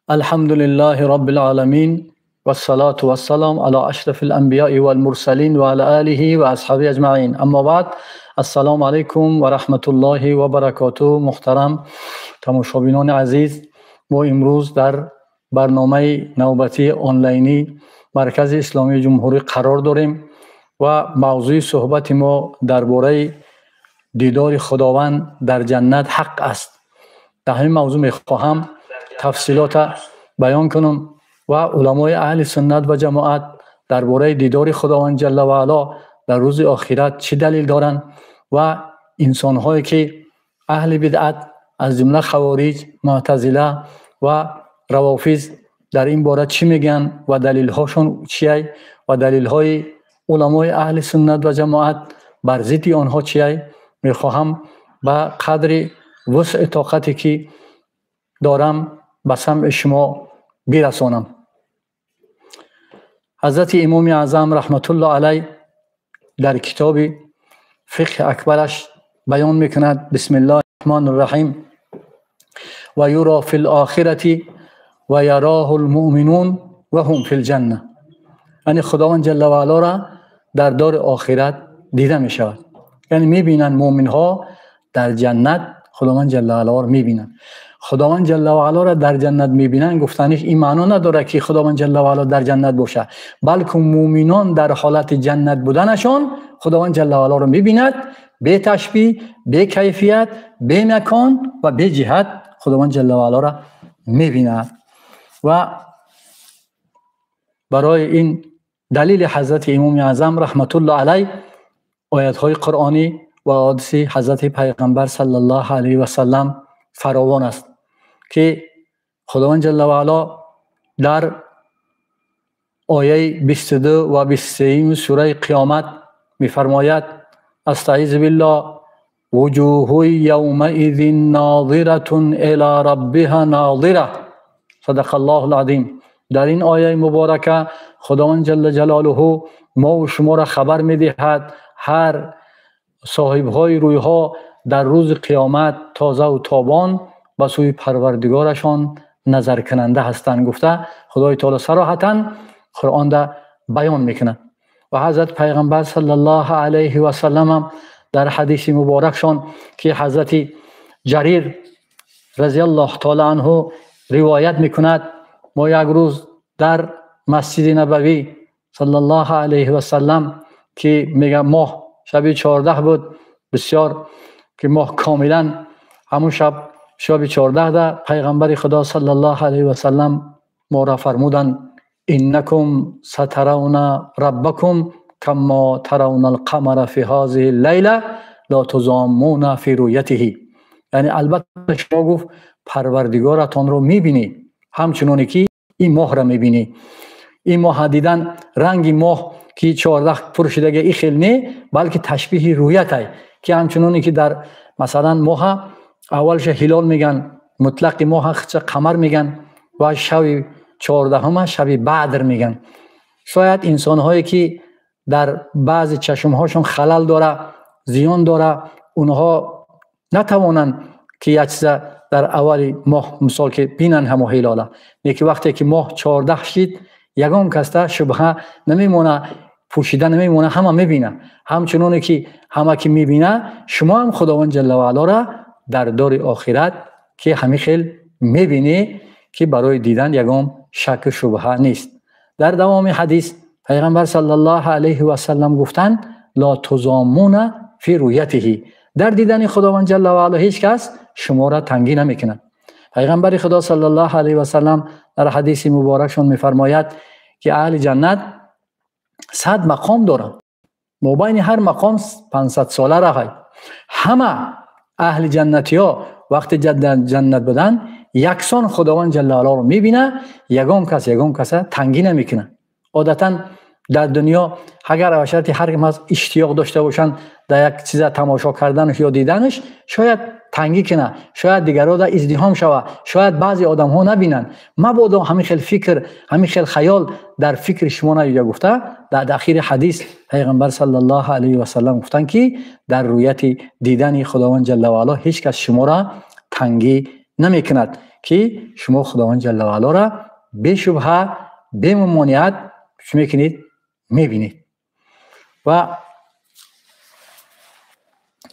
الحمد لله رب العالمين والصلاة والسلام على أشرف الأنبياء والمرسلين وعلى آله وأصحابه أجمعين. أما بعد، السلام علیکم و رحمت الله و برکاته. محترم تماشابینان عزیز، ما امروز در برنامه نوبتی آنلاینی مرکز اسلامی جمهوری قرار داریم و موضوع صحبت ما درباره دیدار خداوند در جنت حق است. در همین موضوع میخواهم تفصیلات بیان کنم و علمای اهل سنت و جماعت درباره دیدار خداوند جل و علا در روز آخرت چه دلیل دارند و انسان‌هایی که اهل بدعت از جمله خوارج، معتزله و روافض در این باره چی میگن و دلیل‌هاشون چیه و دلیل‌های علمای اهل سنت و جماعت بر ضد آنها چیه. میخواهم به قدر وسع طاقتی که دارم به سمع شما برسانم. حضرت امام اعظم رحمت الله علیه در کتاب فقه اکبرش بیان میکند: بسم الله الرحمن الرحیم، و یرا فی الاخرة و یراه المؤمنون و هم فی الجنه. یعنی خداوند جل و علا را در دار آخرت دیده می شود. یعنی میبینند مؤمن ها در جنت خداوند جل و علا را میبینند. خداوند جل و علا را در جنت میبینند گفتنش این معنا نداره که خداوند جل و علا در جنت باشه، بلکه مؤمنان در حالت جنت بودنشان خداوند جل و علا را میبیند، به تشبیه، به کیفیت، به مکان و به جهت خداوند جل و علا را میبیند. و برای این دلیل حضرت امام اعظم رحمت الله علیه آیت های قرآنی و حدیث حضرت پیغمبر صلی الله علیه و سلم فراوان است که خداوند جل و علا در آیه 22 و 23 سوره قیامت می‌فرماید: استعیذ بالله، وجوه یومئذ ناظرة الی ربها ناظرة. صدق الله العظیم. در این آیه مبارکه خداوند جل جلاله ما و شما را خبر می‌دهد هر صاحب‌های رویها در روز قیامت تازه و تابان به سوی پروردگارشان نظر کننده هستند. گفته خدای تعالی صراحتا قرآن را بیان میکنه. و حضرت پیغمبر صلی الله علیه و سلم هم در حدیث مبارکشان که حضرت جریر رضی الله تعالی عنه روایت میکند، ما یک روز در مسجد نبوی صلی الله علیه و سلم که میگه ماه شب 14 بود، بسیار که ماه کاملا همون شب شب 14 ده پیغمبر خدا صلی الله علیه و سلم ما را فرمودند: انکم سترون ربکم کما ترون القمر فی هذه اللیله لا تضامون فی رؤیته. یعنی البته شما گفت پروردگارتان رو میبینی همچنانی که این ماه را میبینی. این ماه دیدن رنگ ماه که 14 پر شده این خیلی نه، بلکه تشبیه رویت های که همچنانی که در مثلا ماه اولش هلال میگن، مطلق ماه خچه قمر میگن و شب 14 شب بدر میگن. شاید انسان هایی که در بعض چشم هاشون خلل داره، زیان داره، اونها نتوانن که یک چیز در اول ماه مثال که بینن همه هلاله، یکی وقتی که ماه 14 شد یگان کسته شبهه نمیمونه، پوشیده نمیمونه، همه میبینه. همچنونه که همه که میبینه، شما هم خداوند جل و علا را در دار آخرت که همه خیل میبینی که برای دیدن یگان شک و شبهه نیست. در دوام حدیث پیغمبر صلی الله علیه و سلم گفتند: لا تضامون فی رؤیته. در دیدن خداوند جل و علا هیچ کس شما را تنگی نمیکند. پیغمبر خدا صلی الله علیه و سلم در حدیث مبارکشون میفرماید که اهل جنت 100 مقام دارند، مابین هر مقام 500 ساله راه. همه اهل جنتی ها وقتی جنت بودن یکسان خداوند جل و علا رو میبینه، یگان کس یگان کس تنگی نمیکنه. عادتا در دنیا اگر بشرتی هر کس اشتیاق داشته باشن در یک چیز تماشا کردنش یا دیدنش، شاید تنگی کنه، شاید دیگران در ازدحام شوه، شاید بعضی آدم ها نبینن. مبادا همین خیل فکر، همین خیل خیال در فکر شما نیاید. گفته در اخیر حدیث پیغمبر صلی الله علیه و سلم گفتن که در رویت دیدن خداوند جل و علا هیچ کس شما را تنگی نمیکند. ки шумо Худованд ҷалла ва ало ра бешубҳа, бемамониат чӣ мекунед? Мебинед. Ва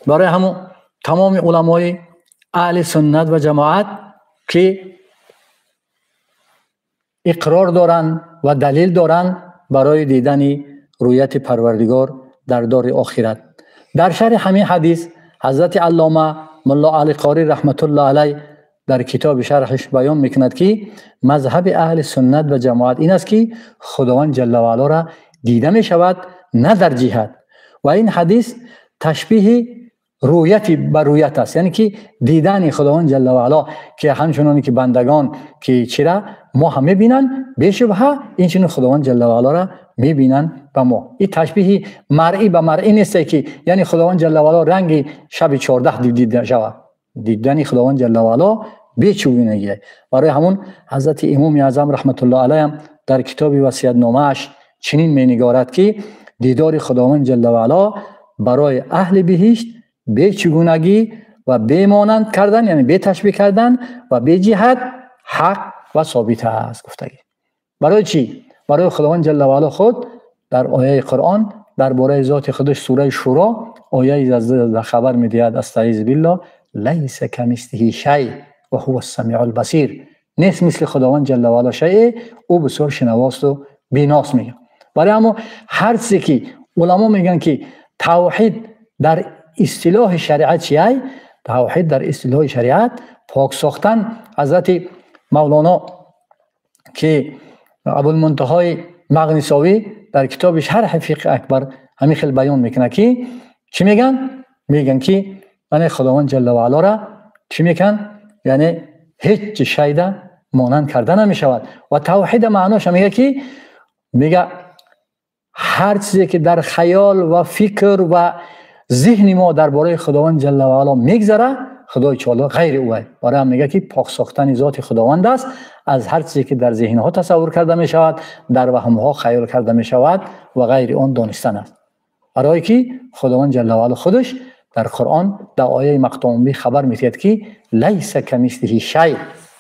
барои ҳамон тамоми уламои аҳли суннат ва ҷамоат ки иқрор доранд ва далил доранд барои дидани рӯяти Парвардигор дар дори охират. Дар шарҳи ҳамин ҳадис ҳазрати аллома мулло Али Қори раҳматуллоҳ алайҳ дар китоби шарҳаш баён мекунад ки мазҳаби аҳли суннат ва ҷамоат ин аст ки Худованд ҷалла ва ало ра дида мешавад на дар ҷиҳат. Ва ин ҳадис ташбиҳи рӯяти ба рӯят аст, яъне ки дидани Худованд ҷалла ва ало ки ҳамчуноне ки бандагон ки чира мо ҳам мебинанд бешубҳа, инчунин Худованд ҷалла ва ало ра мебинанд ба мо. Ин ташбиҳи маръӣ ба маръӣ нест ки яъне Худованд ҷалла ва ало ранги шаби 14 дида шавад. Дидани Худованд ҷалла ва ало бечугунагӣ. Барои ҳамон ҳазрати Имоми Аъзам раҳматуллоҳ алайҳ ҳам дар китоби васиятномааш чунин менигорад ки дидори Худованд ҷалла ва ало барои аҳли биҳишт бечугунагӣ ва бемонанд кардан, яъне беташбиҳ кардан ва беҷиҳат ҳақ ва собит аст гуфтагӣ. Барои чӣ? Барои Худованд ҷалла ва ало худ дар ояи Қуръон дар бораи зоти худаш сураи Шуро ояи 11 хабар медиҳад: астаиз биллоҳ лайса камислиҳи шай ва ҳува ас-самиъул басир. Нест мисли Худованд ҷалла ва ало шайъе, ӯ бисёр шинавост биност мегӯяд. Барои ҳамон ҳар чизе ки уламо мегӯянд ки тавҳид дар истилоҳи шариат чиай? Тавҳид дар истилоҳи шариат пок сохтан. Ҳазрати Мавлоно ки Абулмунтаҳои Мағнисовӣ дар китоби шарҳи фиқҳи акбар ҳамин хел баён мекунад ки чӣ мегӯянд? Мегӯянд ки яъне Худованд ҷалла ва ало ра чӣ мекунанд? Яъне ҳеҷ шайда монанд карда намешавад. Ва тавҳида маъноша мегӯяд ки мега ҳар чизе ки дар хаёл ва фикр ва зеҳни мо дар бораи Худованд ҷалла ва ало мегзара, Худои таоло ғайри ӯ аст. Барои ҳам мегӯяд ки пок сохтани зоти Худованд аст аз ҳар чизе ки дар зеҳнҳо тасаввур карда мешавад, дар ваҳмҳо хаёл карда мешавад ва ғайри он донистан аст. Барое ки Худованд ҷалла ва ало худаш дар Қуръон дар ояи мақтомӣ хабар медиҳад ки лайса камислиҳи шай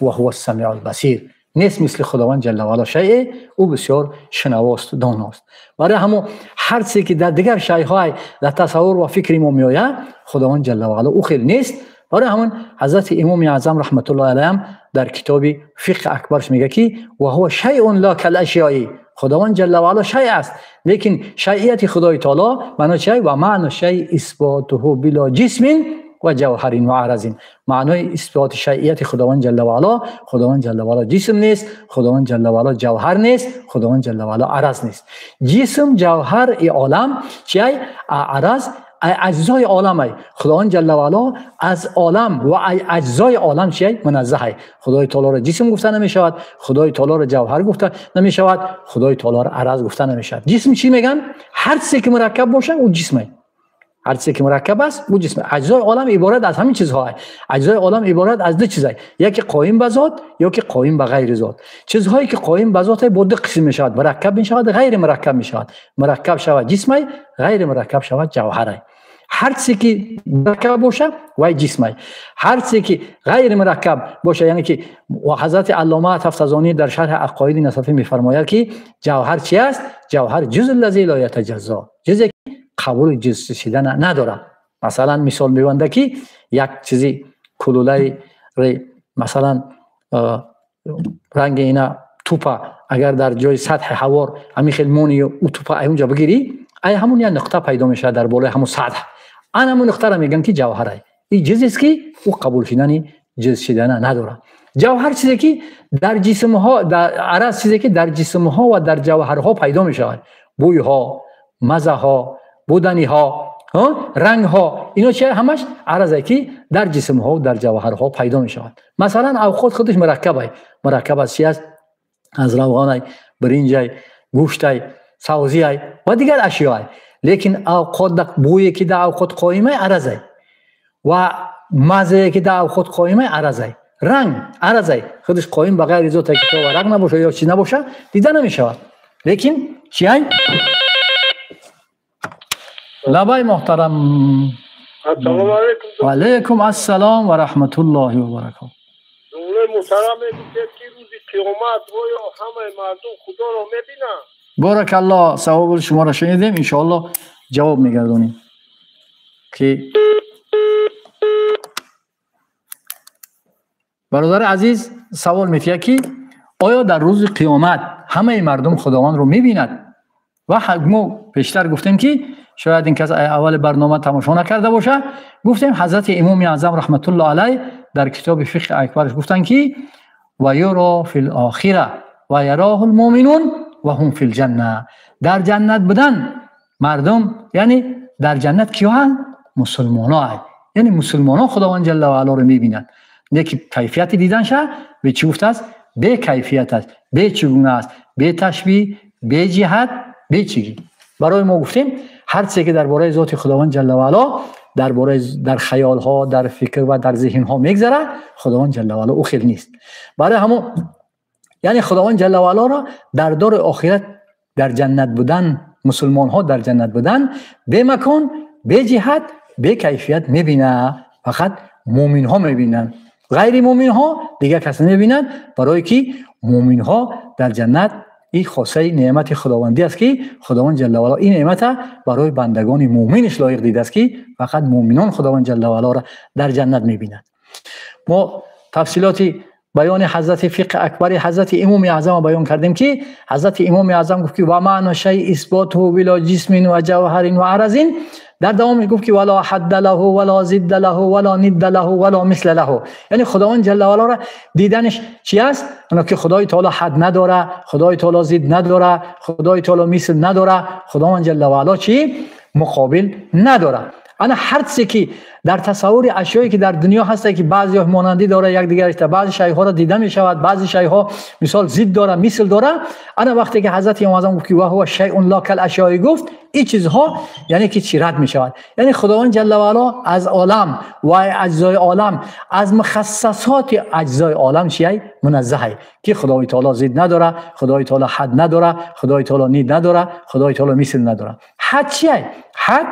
ва ҳува ас-самиъул басир. Нест мисли Худованд ҷалла ва ало шайъе, ӯ бисёр шинавост, доност. Барои ҳамон ҳар чизе ки дар дигар шайъҳо дар тасаввур ва фикри мо меояд, Худованд ҷалла ва ало ӯ хел нест. Барои ҳамон ҳазрати Имоми Аъзам раҳматуллоҳи алайҳ дар китоби фиқҳи акбарш мегӯяд ки ва ҳува шайъун ла кал-ашёи. Худованд ҷалла ва ало шайъ аст, лекин шайъияти Худои таоло маъно чист? Ва маъно шайъ исботуҳу било ҷисмин ва ҷавҳарин ва аразин. Маънои исботи шайъияти Худованд ҷалла ва ало, Худованд ҷалла ва ало ҷисм нест, Худованд ҷалла ва ало ҷавҳар нест, Худованд ҷалла ва ало араз нест. Ҷисм, ҷавҳар и олам чиай? Араз аҷзои олам ай. Худованд ҷалла ва ало аз олам ва аҷзои олам чиай? Муназзаҳ ай. Худои таолоро ҷисм гуфта намешавад, Худои таолоро ҷавҳар гуфта намешавад, Худои таолоро араз гуфта намешавад. Ҷисм чӣ мегӯянд? Ҳар чизе ки мураккаб бошад, ӯ ҷисм ай. Ҳар чизе ки мураккаб аст, ӯ ҷисм. Аҷзои олам иборат аз ҳамин чизҳо. Аҷзои олам иборат аз ду чиз: яке қоим ба зот, ёки қоим ба ғайри зот. Чизҳое ки қоим ба зот бо ду қисм мешавад: мураккаб мешавад, ғайри мураккаб мешавад. Мураккаб шавад ҷисмай, ғайри мураккаб шавад ҷавҳарай. Ҳар чизе ки мураккаб бошад, вай ҷисмай. Ҳар чизе ки ғайри мураккаб бошад, яъне ки ҳазрати аллома Тафтазонӣ дар шарҳи ақоиди насафӣ мефармояд ки ҷавҳар чи аст? Ҷавҳар ҷузъ аллази ло ятаҷаззо, ҷузе қабули ҷузъ шидан надорад. Масалан мисол меванда ки як чизи кулулаи масалан ранги ина тупа агар дар ҷои сатҳи ҳавор ҳамин хел мони ӯ тупа ай унҷа бигирӣ, ай ҳамун як нуқта пайдо мешавад дар болои ҳамун сатҳ. Ан ҳамун нуқтаро мегӯянд ки ҷавҳарай. Ин ҷузест ки ӯ қабул шидани ҷузъ шидана надорад. Ҷавҳар чизе ки дар ҷисмҳо, дар араз чизе ки дар ҷисмҳо ва дар ҷавҳарҳо пайдо мешавад. Бӯйҳо, мазаҳо, буданиҳо, рангҳо, ино чи ҳамаш аразе ки дар ҷисмҳо дар ҷавҳарҳо пайдо мешавад. Масалан авқот худаш мураккабай. Мураккаб аз чи аст? Аз равғанай, биринҷай, гӯштай, савзиай ва дигар ашёай. Лекин авқот бӯе ки дар авқот қоимай аразай ва мазае ки дар авқот қоимай аразай. Ранг аразай худаш қоим ба ғайри зоте ки то ранг набошад ё чиз набошад дида намешавад. Лекин чиай? Лабай муҳтарам. Ассалому алайкум. Ва алайкум ассалом ва раҳматуллоҳи ва баракотуҳ. Муҳтарам, мегуфтед ки рӯзи қиёмат оё ҳамаи мардум Худоро мебинанд? Баракаллоҳ, саволи шуморо шунидем, иншоаллоҳ ҷавоб мегардонем ки бародари азиз савол метиҳад ки оё дар рӯзи қиёмат ҳамаи мардум Худовандро мебинад? Ва мо пештар гуфтем ки шояд ин кас аввали барнома тамошо накарда бошад, гуфтем ҳазрати имоми аъзам раҳматуллоҳ алайҳ дар китоби фиқҳи акбараш гуфтанд ки ва юро фил охира ва яроҳул муъминун ва ҳум фил ҷанна. Дар ҷаннат будан мардум, яъне дар ҷаннат киҳоанд? Мусулмонҳо. Яъне мусулмонҳо Худованд ҷалла ва алоро мебинанд. Леки кайфияти диданша бе чӣ гуфтааст? Бе кайфият аст, бе чӣ гуна аст, бе ташбиҳ, бе ҷиҳат, бе чӣ. Барои мо гуфтем ҳар чизе ки дар бораи зоти Худованд ҷалла ва ало дар бораи дар хаёлҳо, дар фикр ва дар зеҳнҳо мегзарад, Худованд ҷалла ва ало ӯ хел нест. Барои ҳамон яъне Худованд ҷалла ва алоро дар дори охират дар ҷаннат будан, мусулмонҳо дар ҷаннат будан бе макон, бе ҷиҳат, бе кайфият мебинад. Фақат муъминҳо мебинанд, ғайри муъминҳо дигар кас намебинанд, барое ки муъминҳо дар ҷаннат ин хосаи неъмати худовандӣ аст ки Худованд ҷалла ва ало ин неъмата барои бандагони муъминаш лоиқ дидааст ки фақат муъминон Худованд ҷалла ва алоро дар ҷаннат мебинанд. Мо тафсилоти баёни ҳазрати фиқҳи акбари ҳазрати имоми аъзамро баён кардем ки ҳазрати имоми аъзам гуфт ки ва маъно шайъ исботуҳу било ҷисмин ва ҷавҳарин ва аразин. Дар давомаш гуфт ки вала ҳадда лаҳу вала зидда лаҳу вала нидда лаҳу вала мисла лаҳу. Яъне Худованд ҷалла ва алоро диданаш чи аст? Оно ки Худои таоло ҳад надора, Худои таоло зид надора, Худои таоло мисл надора, Худованд ҷалла ва ало чи муқобил надора. Ана ҳар чизе ки дар тасаввури ашёе ки дар дунё ҳаста ки баъзеҳо монандӣ дора якдигараш, баъзе шайҳоро дида мешавад, баъзе шайҳо мисол зид дора, мисл дора. Ана вақте ки ҳазрати имом аъзам гуфт ки ва ҳува шайъун ла кал ашёи гуфт, ин чизҳо яъне ки чӣ рад мешавад. Яъне Худованд ҷалла ва ало аз олам ва аҷзои олам, аз мухассасоти аҷзои олам чиай муназзаҳай ки Худои таоло зид надора, Худои таоло ҳад надора, Худои таоло нид надора, Худои таоло мисл надора. Ҳад чиай? Ҳад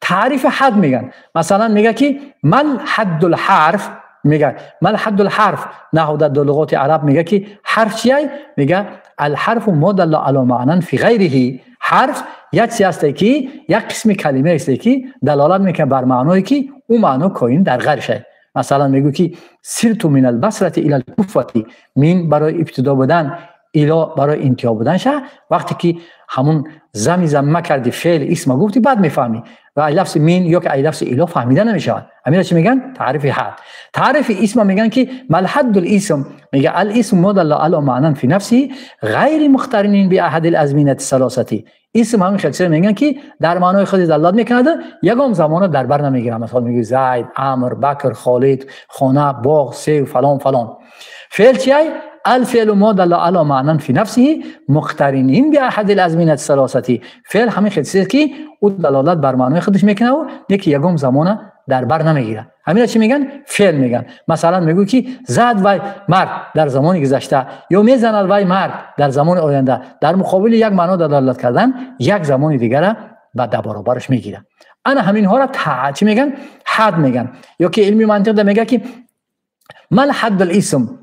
таърифи ҳад меган. Масалан мега ки мал ҳаддул ҳарф, мега мал ҳаддул ҳарф, наҳв дар луғоти араб мега ки ҳарф чиай? Мега ал ҳарфу мо далла ало маънан фи ғайриҳи. Ҳарф як чиз ҳасте ки як қисми калима ҳасте ки далолат мекунад бар маъное ки ӯ маъно коин дар ғайр шай. Масалан мегӯ ки сирту мин албасрати ила алкуфати, мин барои ибтидо будан, ило барои интиҳо будан ша. Вақте ки ҳамун зами замма карди феъл исма гуфти, баъд мефаҳмӣ ва ай лафзи мин ё ки ай лафзи ило фаҳмида намешавад. Ҳаминро чӣ мегӯянд? Таърифи ҳад. Таърифи исма мегӯянд ки мал ҳаддул исм, мега ал исм мо далла ало маънан фи нафсиҳи ғайри мухтаринин би аҳади алазминати салосати. Исм ҳамин хел чизе мегӯянд ки дар маънои худи далолат мекунад, ягон замона дар бар намегирад. Масалан мегӯяд Зайд, Амр, Бакр, Холид, хона, боғ, сев, фалон фалон. Феъл чиай? الفعل ما دل على معنى في نفسه مقترنين بأحد الأزمنة الثلاثة. فعل همین خیلی چیزی که او دلالت بر معنای خودش میکنه و یکی یگام زمانه در بر نمیگیره. همینا چی میگن؟ فعل میگن. مثلا میگو که زد وای مرد در زمان گذشته یا میزند وای مرد در زمان آینده، در مقابل یک معنا دلالت کردن یک زمان دیگه به در برابرش میگیره. انا همین ها را چی میگن؟ حد میگن. یا که علمی منطق میگه که ما الحد الاسم،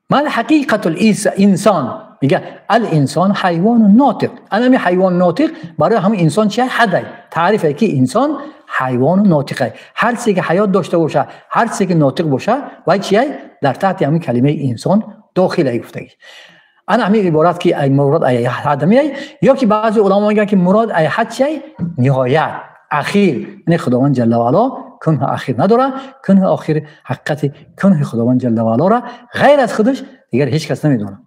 ما حقیقت الانسان، میگه الانسان حیوان ناطق. انا می حیوان ناطق برای همین انسان چه حده؟ تعریفه که انسان حیوان ناطقه. هر چیزی که حیات داشته باشه، هر چیزی که ناطق باشه، وای چیه؟ در تحت همین کلمه انسان داخل گفتگی. انا همین عبارت که ای مراد ای حد میای، یا که بعضی علما میگن که مراد ای حد چیه؟ نهایت، اخیر. یعنی خداوند جل و علا کنه اخیر نداره، کنه آخر حقیقت کنه خداوند جل و علا را غیر از خودش دیگر هیچ کس نمیدونه.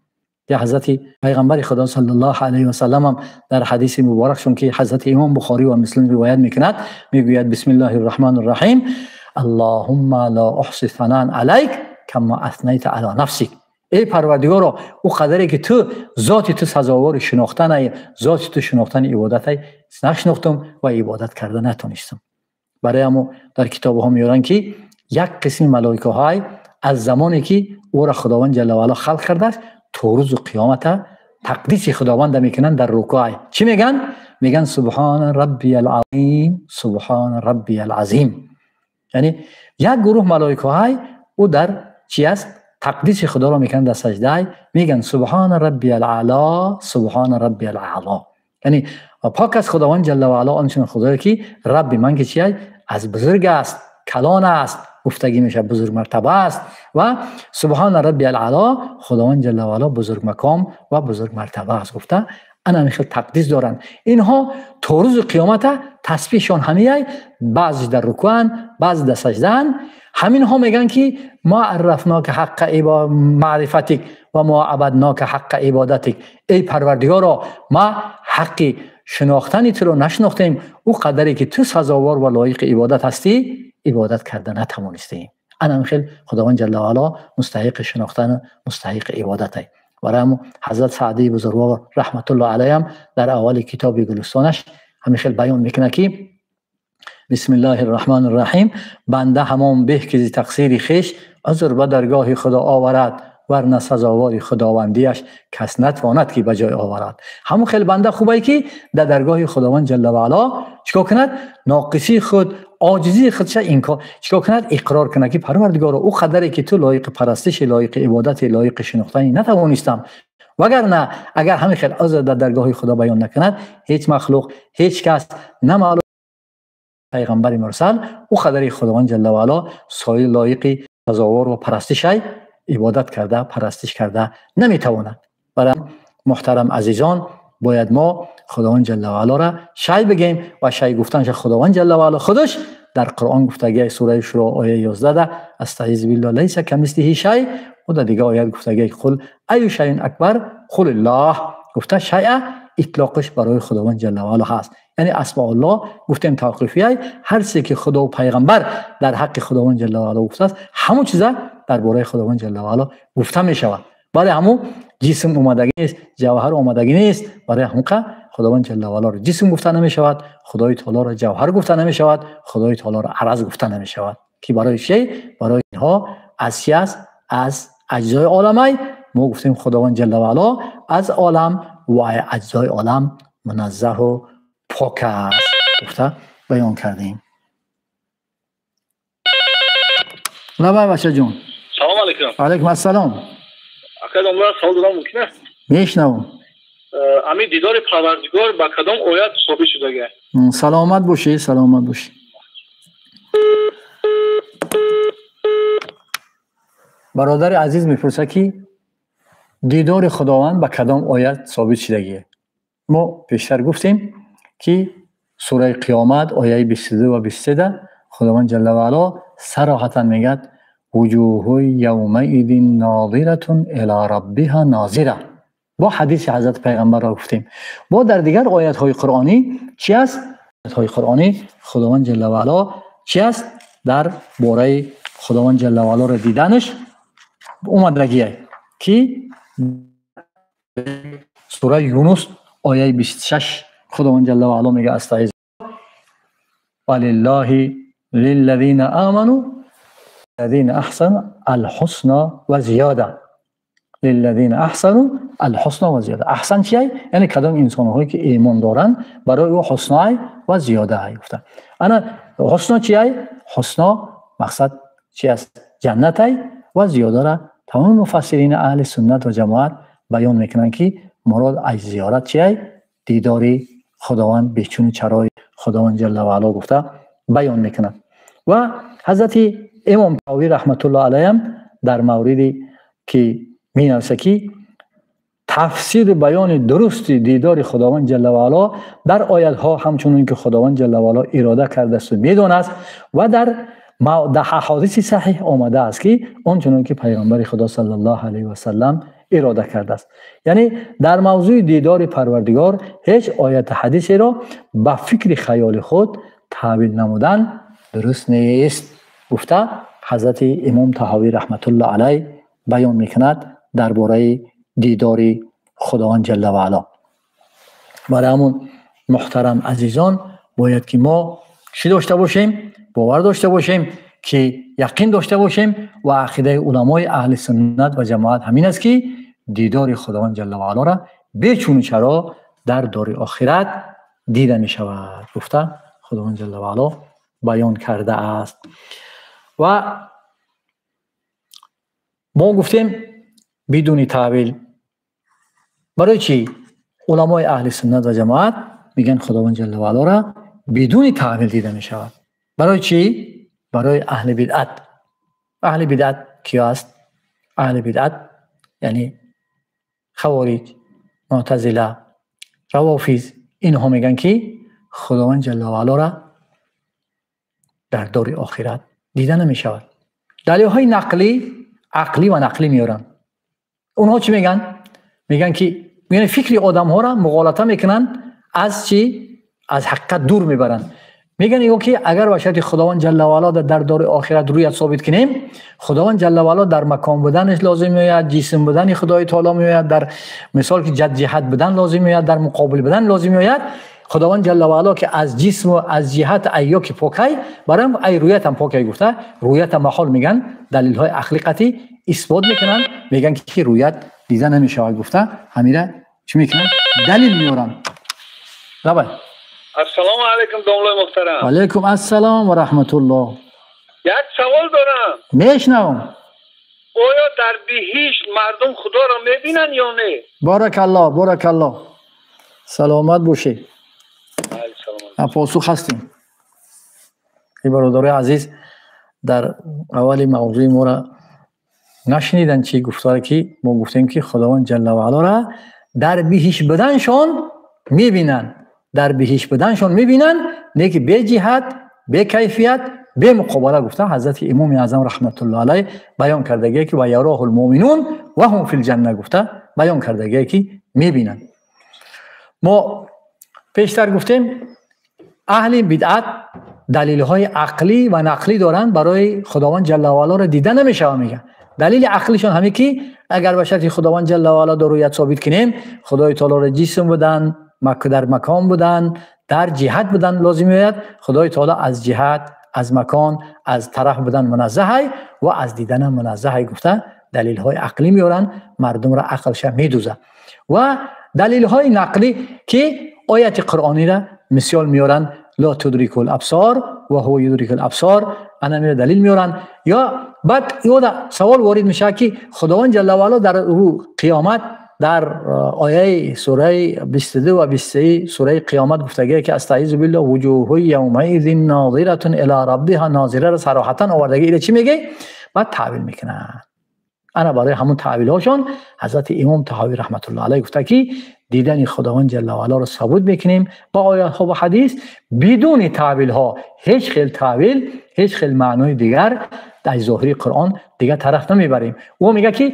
یا حضرت پیغمبر خدا صلی الله علیه و سلم هم در حدیث مبارکشون که حضرت امام بخاری و مسلم روایت میکند میگوید بسم الله الرحمن الرحیم اللهم لا احصي ثناء علیک کما اثنیت علی نفسک. ای پروردگارا، او قدری که تو ذات تو سزاوار شناختن، ذات تو شناختن عبادت نشناختم و عبادت کرده نتونستم. برای همو در کتاب ها میارن که یک قسم ملائکه های از زمانی که او را خداوند جل و علا خلق کرده است تا روز قیامت تقدیس خداوند میکنن در رکوع. چی میگن؟ میگن سبحان ربی العظیم، سبحان ربی العظیم. یعنی یک گروه ملائکه های او در چی است؟ تقدیس خدا را میکنن در سجده، میگن سبحان ربی الاعلی، سبحان ربی الاعلی، یعنی پاک از خداوند جل و علا آنچنان خدایی که رب من که چیه؟ از بزرگ است، کلان است، گفتگی میشه بزرگ مرتبه است. و سبحان ربی الاعلی، خداوند جل و علا بزرگ مقام و بزرگ مرتبه است گفته. انا میخواد تقدیس دارن اینها تا روز قیامت تسبیحشان همیه، بعضی در رکوعن، بعضی در سجده‌ان. همین ها میگن که ما عرفناک حق معرفتک و ما عبدناک حق عبادتک، ای پروردگارا ما حق شناختن تو رو نشناختیم، او قدری که تو سزاوار و لایق عبادت هستی عبادت کرده نتوانستیم. انا خیلی خداوند جل و علا مستحق شناختن، مستحق عبادت است. برای حضرت سعدی بزرگوار رحمت الله علیه هم در اول کتاب گلستانش همین خیلی بیان میکنه که بسم الله الرحمن الرحیم، بنده همان به که تقصیر خیش عذر به درگاه خدا آورد، ورنه سزاوار خداوندیش کس نتواند که به جای آورد. همون خیلی بنده خوبه که در درگاه خداوند جل و علا چیکار کند؟ ناقصی خود، عاجزی خودش اینکار چیکار کند؟ اقرار کند که پروردگارا او قدری که تو لایق پرستش، لایق عبادت، لایق شناختن نتوانستم. وگرنه اگر همین خیلی عذر در درگاه خدا بیان نکند، هیچ مخلوق، هیچ کس، نه معلوم پیغمبر مرسل، او قدری خداوند جل و علا سایه لایق سزاوار و پرستش عبادت کرده، پرستش کرده نمیتواند. برای محترم عزیزان باید ما خداوند جل و علا را شی بگیم و شی گفتنش خداوند جل و علا خودش در قرآن گفتگی سوره شورا آیه 11 ده استعیذ بالله لیس کمثله شیء، و در دیگه آیت گفتگی قل ای شیء اکبر قل الله، گفته شیء اطلاقش برای خداوند جل و علا هست. یعنی اسماء الله گفتیم توقیفیه، هر چیزی که خدا و پیغمبر در حق خداوند جل و علا گفته است همون چیزا درباره خداوند جل و علا گفته می شود. برای همون جسم اومدگی نیست، جوهر اومدگی نیست، برای همون خداوند جل و علا رو جسم گفته نمی شود، خدای تعالی را جوهر گفته نمی شود، خدای تعالی را عرض گفته نمی شود که برای شی، برای اینها از چی است؟ از اجزای عالمای. ما گفتیم خداوند جل و علا از عالم و اجزای عالم منزه و پاک است گفته بیان کردیم. لبای بچه جون. سلام علیکم. علیکم السلام. اکاد عمر سوال دادم ممکنه؟ میشنوم. امی دیدار پروردگار با کدام آیات ثابت شده؟ سلامت باشی، سلامت باشی. برادر عزیز میپرسه که دیدار خداوند با کدام آیت ثابت شدگیه؟ ما پیشتر گفتیم که سوره قیامت آیه 22 و 23 خداوند جل و علا صراحتا میگه وجوه یومئذ ناظرة الی ربها ناظره. با حدیث حضرت پیغمبر را گفتیم. با در دیگر آیت های قرآنی چی است؟ آیت های قرآنی خداوند جل و علا چی است؟ در باره خداوند جل و علا را دیدنش اومدگیه که سوره یونس آیه 26 خداوند جل و علا میگه استعیذ ولله للذین آمنوا الذین احسنوا الحسنى و زیاده، للذین احسنوا الحسنى و زیاده. احسن چیه؟ یعنی کدام انسان هایی که ایمان دارن برای او حسنای و زیاده ای گفته. انا حسنا چیه؟ حسنا مقصد چی است؟ جنت ای و زیاده را تمام مفسرین اهل سنت و جماعت بیان میکنن که مراد از زیارت چیه؟ دیداری خداوند بیچون چرای خداوند جل و علا گفته بیان میکنن. و حضرت امام طحاوی رحمت الله علیه در موردی که می نویسه که تفسیر بیان درست دیدار خداوند جل و علا در آیت ها همچنین که خداوند جل و علا اراده کرده است و میداند و در احادیث صحیح آمده است که آنچنان که پیغمبر خدا صلی الله علیه و سلم اراده کرده است. یعنی در موضوع دیدار پروردگار هیچ آیت حدیثی را به فکر خیال خود تعبیر نمودن درست نیست گفته حضرت امام طحاوی رحمت الله علیه بیان میکند درباره دیدار خداوند جل و علا. برای همون محترم عزیزان باید که ما چی داشته باشیم؟ باور داشته باشیم که یقین داشته باشیم و عقیده علمای اهل سنت و جماعت همین است که دیدار خداوند جل و علا را بیچون چرا در دار آخرت دیده می شود گفته خداوند جل و علا بیان کرده است. و Мо гуфтем бидуни таъвил. Барои чӣ? Уламои аҳли суннат ва ҷамоат мегӯянд Худованд ҷалла ва ало бидуни таъвил дида мешавад. Барои чӣ? Барои аҳли бидъат. Аҳли бидъат киё аст? Аҳли бидъат яъне хавориҷ, муътазила, равофиз, инҳо мегӯянд ки Худованд ҷалла ва ало дар дори охират дида намешавад. Далелҳои нақлӣ, ақлӣ ва нақлӣ меоранд. Онҳо чӣ мегӯянд? Мегӯянд ки яъне фикри одамҳоро муғолата мекунанд, аз чӣ? Аз ҳақиқат дур мебаранд. Мегӯянд ё ки агар ба шарти Худованд ҷалла ва ало дар дори охират рӯят собит кунем, Худованд ҷалла ва ало дар макон буданаш лозим меояд, ҷисм будани Худои таоло меояд, дар мисол ки ҷиҳат будан лозим меояд, дар муқобил будан лозим меояд. Худованд ҷалла ва ало ки аз ҷисм ва аз ҷиҳат айё ки покай, барам ай рӯят ҳам покай гуфта, рӯят ҳам маҳол мегӯянд, далелҳои ақлӣ қатъӣ исбот мекунанд, мегӯянд ки рӯят дида намешавад гуфта, ҳамира чӣ мекунанд? Далел меоранд. Давай. Ассалому алайкум, домлаи муҳтарам. Ва алайкум ассалом ва раҳматуллоҳ. Як савол дорам. Мешнавам. Оё дар биҳишт мардум Худоро мебинанд ё не? Баракаллоҳ, баракаллоҳ. Саломат бошед. Посух ҳастем. Эй бародарои азиз, дар аввали мавзӯи моро нашуниданд чӣ гуфтаре ки мо гуфтем ки Худованд ҷалла ва алоро дар биҳишт буданшон мебинанд. Дар биҳишт буданшон мебинанд, не ки беҷиҳат, бекайфият, бемуқобала гуфта ҳазрати имоми аъзам раҳматуллоҳ алайҳ баён кардагие ки ва яроҳул муъминун ва ҳум фил ҷанна гуфта баён кардагие ки мебинанд. Мо пештар гуфтем аҳли бидъат далелҳои ақлӣ ва нақлӣ доранд барои Худованд ҷалла ва алоро дида намешавад мегӯянд. Далели ақлишон ҳаме ки агар ба шарти Худованд ҷалла ва ало рӯят собит кунем, Худои таолоро ҷисм будан, дар макон будан, дар ҷиҳат будан лозим меояд. Худои таоло аз ҷиҳат, аз макон, аз тараф будан муназзаҳай ва аз диданам муназзаҳай гуфта далелҳои ақлӣ меоранд, мардумро ақлша медузад. Ва далелҳои нақлӣ ки ояти қуръониро мисол меоранд, ла тудрикул абсор ва ҳува юдрикул абсор, ана мера далил меоранд. Ё баъд ёда савол ворид мешавад ки Худованд ҷалла ва ало дар қиёмат дар ояи сураи 22 ва 23 сураи қиёмат гуфтагие ки астаизу биллоҳ вуҷуҳу явмаизин нозиратун ила раббиҳа нозираро сароҳатан овардаги. Ила чӣ мегӯй? Баъд таъвил мекунанд. Ана барои ҳамун таъвилҳошон ҳазрати имом Таҳавӣ раҳматуллоҳ алайҳ гуфта ки дидани Худованд ҷалла ва алоро собит мекунем ба оятҳо ва ҳадис бидуни таъвилҳо, ҳеҷ хел таъвил, ҳеҷ хел маънои дигар дар зоҳири Қуръон дигар тараф намебарем. Ӯ мегӯяд ки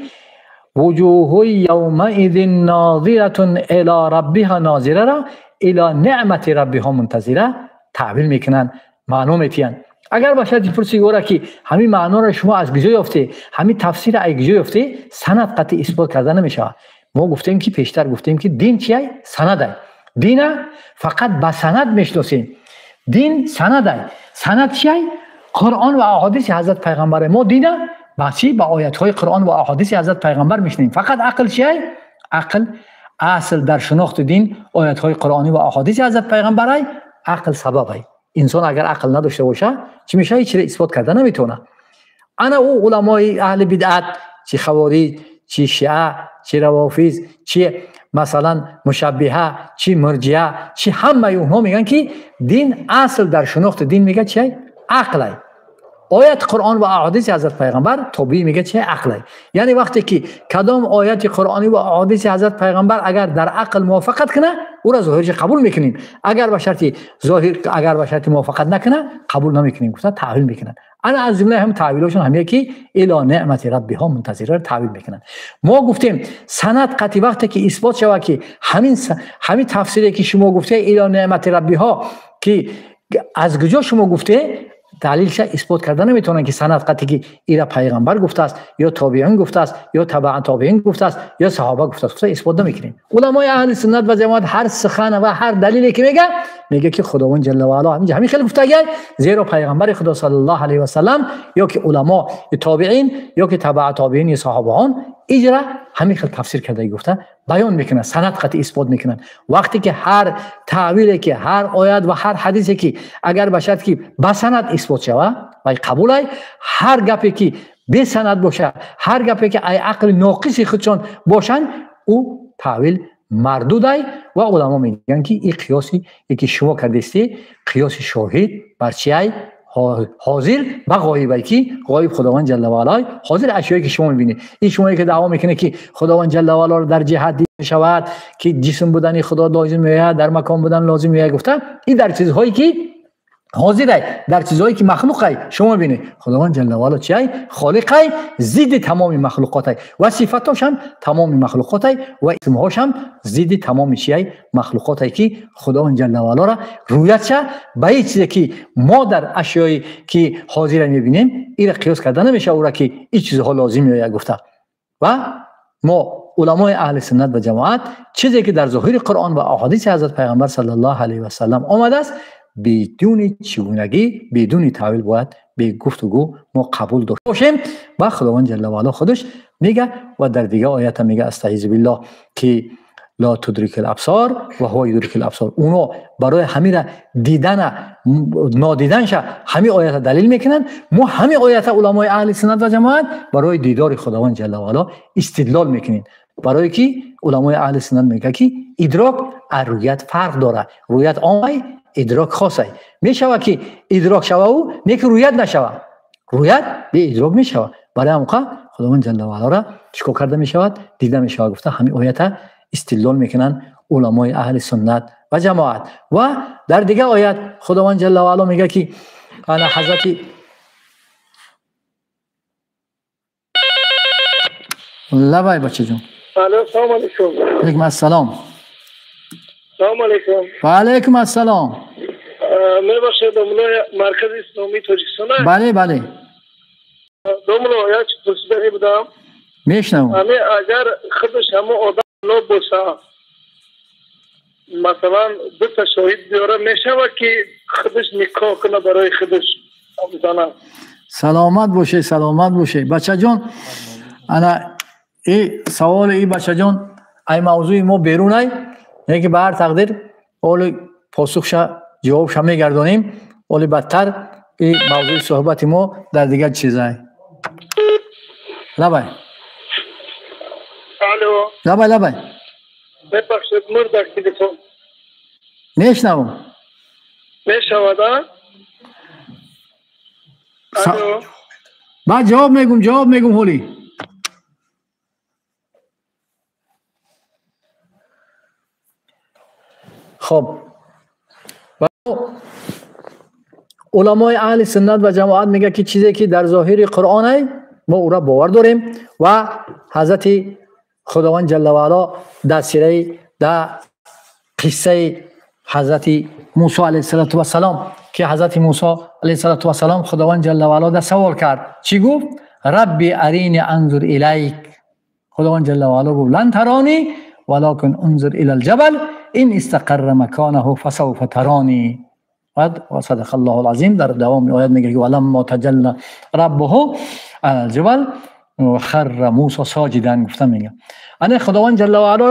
вуҷуҳу явмаизин нозиратун ила раббиҳа нозираро ила неъмати раббиҳа мунтазира таъвил мекунанд, маъно метиҳанд. Агар ба шарти пурсӣ ӯро ки ҳамин маъноро шумо аз куҷо ёфтед, ҳамин тафсирро аз куҷо ёфтед, санад қатъӣ исбот карда намешавад. Мо гуфтем ки пештар гуфтем ки дин чиай? Санадай. Дина фақат ба санад мешиносем. Дин санадай. Санад чиай? Қуръон ва аҳодиси ҳазрат пайғамбар. Мо дина ба чӣ? Ба оятҳои Қуръон ва аҳодиси ҳазрат пайғамбар мешинем. Фақат ақл чиай? Ақл асл дар шинохти дин оятҳои қуръонӣ ва аҳодиси ҳазрат пайғамбарай, ақл сабабай. Инсон агар ақл надошта боша, чӣ мешавад? Ҳеҷ чизе исбот карда наметавонад. Ана ӯ уламои аҳли бидъат, чӣ хавориҷ, чӣ шиа, чӣ равофиз, чӣ масалан мушаббиҳа, чӣ мурҷиа, чӣ ҳамаи онҳо мегӯянд ки дин асл дар шинохти дин мегӯяд чиай? Ақлай. Оят Қуръон ва аҳодиси ҳазрат пайғамбар тобеӣ мегӯяд чиай? Ақлай. Яъне вақте ки кадом ояти қуръонӣ ва аҳодиси ҳазрат пайғамбар агар дар ақл мувофиқат кунад, ӯро зоҳирша қабул мекунем. Агар ба шарти зоҳир, агар ба шарти мувофиқат накунад, қабул намекунем, гуфта таъвил мекунанд. Ана аз ҷумлаи ҳам таъвилҳошон ҳамие ки ило неъмати раббиҳо мунтазираро таъвил мекунанд. Мо гуфтем санад қатъи вақте ки исбот шавад ки ҳамин тафсире ки шумо гуфте ило неъмати раббиҳо ки аз куҷо шумо гуфте, далилша исбот карда наметавонанд ки санад қатъи ки ира пайғамбар гуфтааст ё тобеин гуфтааст ё табаъан тобеин гуфтааст ё саҳоба гуфтааст, гуфта исбот намекунем. Уламои аҳли суннат ва ҷамоат ҳар сухан ва ҳар далиле ки мегӯяд, мегӯяд ки Худованд ҷалла ва ало ҳамин хел гуфтагиай, зеро пайғамбари Худо саллаллоҳу алайҳи васаллам ё ки уламо тобеин ё ки табаъ тобеин ё саҳобаон иҷра ҳамин хел тафсир карда гуфта баён мекунанд, санад қатъи исбот мекунанд. Вақте ки ҳар таъвиле ки ҳар оят ва ҳар ҳадисе ки агар ба шарт ки ба санад исбот шавад вай қабулай, ҳар гапе ки бесанад боша, ҳар гапе ки ай ақли ноқиси худшон бошанд, ӯ таъвил мардудай. Ва уламо мегӯянд ки ин қиёси ки шумо кардистӣ, қиёси шоҳид бар чиай? Ҳозир ба ғоибай, ки ғоиб Худованд ҷалла ва ало, ҳозир ашёе ки шумо мебинед. Ин шумое ки даъво мекунед ки Худованд ҷалла ва ало дар ҷиҳат дида мешавад, ки ҷисм будани Худо лозим меояд, дар макон будан лозим меояд, гуфта ин дар чизҳое ки ҳозирай, дар чизҳое ки махлуқай шумо мебинед. Худованд ҷалла ва ало чиай? Холиқай, зидди тамоми махлуқотай ва сифатошам тамоми махлуқотай ва исмҳошам зидди тамоми чиай? Махлуқотай, ки Худованд ҷалла ва алора рӯятша ба ин чизе ки мо дар ашёе ки ҳозира мебинем, инро қиёс карда намешава ӯра ки ин чизҳо лозим меояд гуфта. Ва мо уламои аҳли суннат ва ҷамоат чизе ки дар зоҳири Қуръон ва аҳодиси ҳазрат пайғамбар саллаллоҳу алайҳи васаллам омадааст, бидуни чигунагӣ, бидуни таъвил бояд бе гуфтугӯ мо қабул дошта бошем. Ва Худованд ҷалла ва ало худаш мега ва дар дигар оята мега, астаизу биллоҳ, ки ла тудрикул абсор ва ҳува юдрикул абсор. Уно барои ҳамира дидана нодиданша ҳамин оята далил мекунанд. Мо ҳамин оята уламои аҳли суннат ва ҷамоат барои дидори Худованд ҷалла ва ало истидлол мекунем, барое ки уламои аҳли суннат мегӯяд ки идрок аз рӯят фарқ дорад. Рӯят омай, идрок хосай. Мешава ки идрок шава ӯ, не ки рӯят нашава. Рӯят беидрок мешава. Барои ҳамқа Худованд ҷалла ва алора чикор карда мешавад? Дида мешавад гуфта ҳамин оята истидлол мекунанд уламои аҳли суннат ва ҷамоат. Ва дар дигар оят Худованд ҷалла ва ало мегӯяд ки ана ҳазрати лабай бачаҷон. Салом алейкум. Алейкум ассалом. Салом алейкум. Ва алейкум ассалом. Мебахшед, домло Маркази Исломии Тоҷикистон? Бале, бале. Домло, як чиз пурсиданӣ будам. Мешнавам. Ҳами агар худаш ҳамон одам боша, масалан дута шоҳид биёра, мешавад ки худаш никоҳ кунад барои худаш зана? Саломат боше, саломат боше. Бачаҷон, ана и саволи и бачаҷон ай мавзӯи мо берунай, не ки ба ҳар тақдир оли посухша ҷавобша мегардонем, оли бадтар и мавзӯи суҳбати мо дар дигар чизай. Лабай. Алло. Лабай, лабай. Мебахшед, мурдак телефон. Мешнавам. Мешавад, а? Алло. Баъд ҷавоб мегум, ҷавоб мегум ҳоли. Хоб, уламои аҳли суннат ва ҷамоат мегӯяд ки чизе ки дар зоҳири Қуръон мо ӯра бовар дорем ва ҳазрати Худованд ҷалла ва ало дар сираи дар қиссаи ҳазрати Мусо алайҳиссалоту вассалом, ки ҳазрати Мусо алайҳиссалоту вассалом Худованд ҷалла ва ало дар савол кард, чӣ гуфт? Рабби арини анзур илайк. Худованд ҷалла ва ало гуфт: лан тарони валакин унзур илал ҷабал ин истақарра маконаҳу фасавфа тарони. Ва садақа Аллоҳул азим. Дар давоми оят мегӯяд ки валаммо таҷалла раббуҳу алал ҷабал харра Мусо соҷидан гуфта мегӯяд. Ана Худованд ҷалла ва ало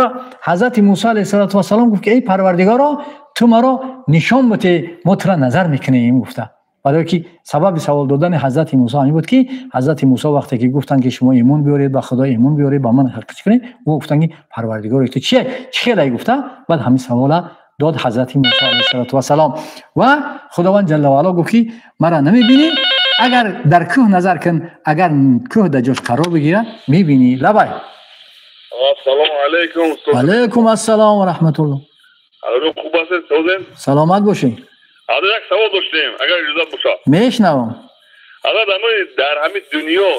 ҳазрати Мусо алайҳиссалоту вассалом гуфт ки эй Парвардигоро, ту маро нишон бите, мо тура назар мекунем гуфта. Барои ки сабаби савол додани ҳазрати Мусо ҳамин буд ки ҳазрати Мусо вақте ки гуфтанд ки шумо имон биёред, ба Худо имон биёред, ба ман ҳақиқат кунед, ӯ гуфтанд ки Парвардигоро, ту чие? Чӣ хелай гуфта? Баъд ҳамин савола дод ҳазрати Мусо алайҳиссалоту вассалом. Ва Худованд ҷалла ва ало гуфт ки мара намебинӣ, агар дар кӯҳ назар кун, агар кӯҳ дар ҷош қарор бигирад, мебинӣ. Лабай. Ассалому алайкум устод. Алайкум ассалом ва раҳматуллоҳ. Хуб ҳастед, созем? Саломат бошед. Ҳазрат, як савол доштем, агар иҷозат бошад. Мешнавам. Ҳазрат, дар ҳамин дунё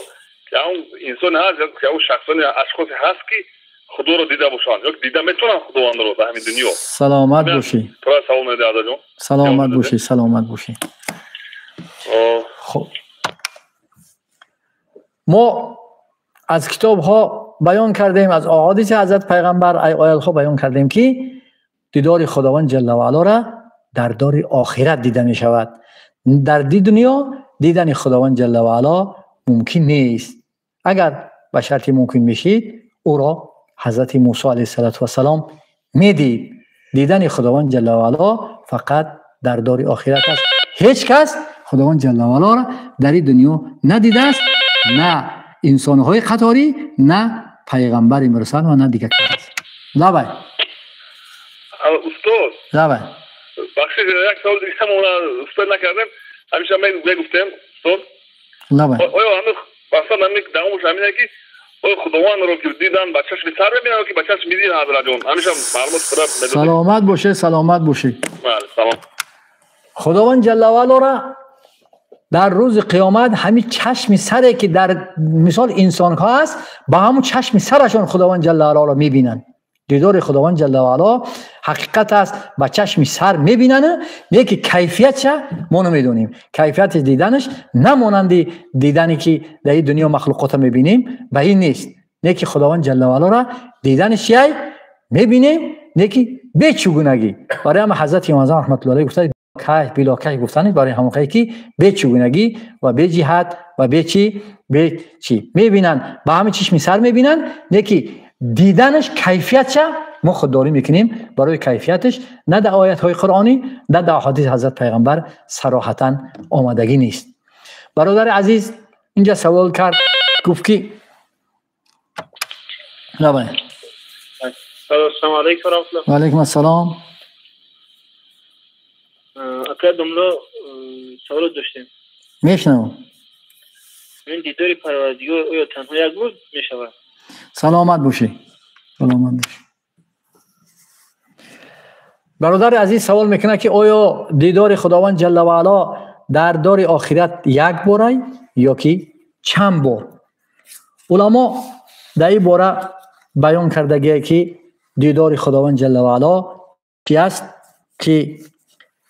он инсон ҳаст, он шахсоне, ашхосе ҳаст ки Худоро дида бошанд ё дида метавонанд Худовандро дар ҳамин дунё? Саломат бошӣ. Тура савол медиҳад, ҳазрат ҷон. Саломат бошӣ, саломат бошӣ. Хуб, мо аз китобҳо баён кардем, аз аҳодиси ҳазрат пайғамбар, оятҳо баён кардем ки дидори Худованд ҷалла ва алоро дар дори охират дида мешавад. Дар дунё дидани Худованд ҷалла ва ало мумкин нест. Агар ба шарти мумкин мешид, ӯро ҳазрати Мусо алайҳиссалоту вассалом медид. Дидани Худованд ҷалла ва ало фақат дар дори охират аст. Ҳеҷ кас Худованд ҷалла ва алоро дар ин дунё надидааст. На инсонҳои қаторӣ, на пайғамбари мурсал ва на дигар кас. Лабай. Устод. Лабай. Бахшиш, як савол дига мо устод накардем. Ҳамеша мегуфтем, устод. Лабай. Оё ҳамин мақсад ҳамин давомаш ҳамине ки оё Худовандро ки дидан ба чашми сар мебинанд ки ба чашми дил, ҳазратҷон? Ҳамеша маълумот худа медодед. Саломат боше, саломат бошӣ. Бале, салом. Худованд ҷалла ва алоро дар рӯзи қиёмат ҳамин чашми саре ки дар мисол инсонҳо аст, ба ҳамун чашми сарашон Худованд ҷалла ва алоро мебинанд. Дидори Худованд ҷалла ва ало ҳақиқат аст, ба чашми сар мебинанд, лекин кайфиятша мо намедонем. Кайфияти диданаш на монанди дидане ки дар ин дунё махлуқота мебинем, ба ин нест. Лекин Худованд ҷалла ва алоро диданаш чиай мебинем, лекин бечугунагӣ. Барои ҳама Ҳазрати Имом Аъзам раҳматуллоҳи алайҳ гуфта, кайф било кайф гуфтани барои ҳамонхое ки бечугунагӣ ва беҷиҳат ва бечи бечи мебинанд, ба ҳамин чишми сар мебинанд, лекин диданаш кайфиятша мо худдорӣ мекунем. Барои кайфияташ на дар оятҳои қуръонӣ, на дар аҳодиси ҳазрат пайғамбар сароҳатан омадагӣ нест. Бародари азиз инҷа савол кард, гуфт ки лабай. Ассалому алайкум ва раҳматуллоҳ. Ва алайкум ассалом. Ака домло, савол доштем. Мешнавам. Ин дидори Парвардигор оё танҳо як рӯз мешавад? Саломат бошӣ, саломат бошӣ. Бародари азиз савол мекунад ки оё дидори Худованд ҷалла ва ало дар дори охират як борай ё ки чанд бор? Уламо дар ин бора баён кардагие ки дидори Худованд ҷалла ва ало чи аст, ки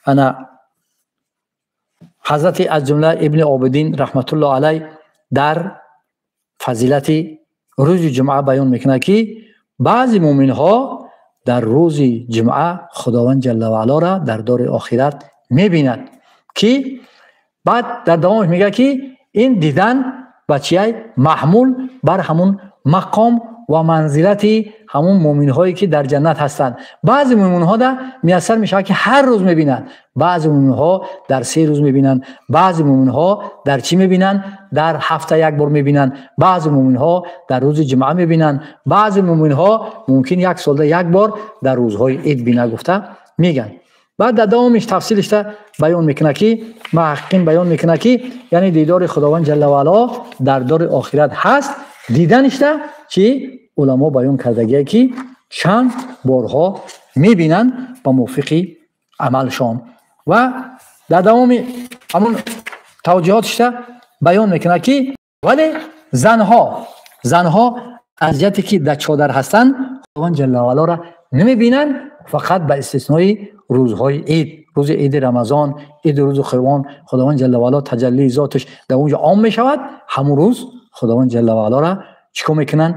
ана ҳазрати аз ҷумла Ибни Обидин раҳматуллоҳ алай дар фазилати рӯзи ҷумъа баён мекунад ки баъзе мӯминҳо дар рӯзи ҷумъа Худованд ҷалла ва алоро дар дори охират мебинад, ки баъд дар давомаш мегӯяд ки ин дидан ба чиай маҳмул бар ҳамун мақом ва манзилати ҳамун мӯминҳое ки дар ҷаннат ҳастанд. Баъзе мӯминҳо да муяссар мешавад ки ҳар рӯз мебинанд, баъзе мӯминҳо дар 3 рӯз мебинанд, баъзе мӯминҳо дар чӣ мебинанд? Дар ҳафта як бор мебинанд, баъзе мӯминҳо дар рӯзи ҷумъа мебинанд, баъзе мӯминҳо мумкин як солда як бор дар рӯзҳои ид бина гуфта мегӯянд. Баъд дар давомиш тафсилишта баён мекунад ки муҳаққиқин баён мекунад ки яъне дидори Худованд ҷалла ва ало дар дори охират ҳаст, диданишта чи уламо баён кардагие ки чанд борҳо мебинанд ба мувофиқи амалшон. Ва дар давоми ҳамун тавҷиҳотишта баён мекунад ки вале занҳо аз ҷиҳате ки дар чодар ҳастанд Худованд ҷалла ва алоро намебинанд, фақат ба истиснои рӯзҳои ид, рӯзи иди Рамазон, иди рӯзи Қурбон, Худованд ҷалла ва ало таҷаллии зоташ дар онҷо ом мешавад. Ҳамун рӯз Худованд ҷалла ва алоро чӣ кор мекунанд?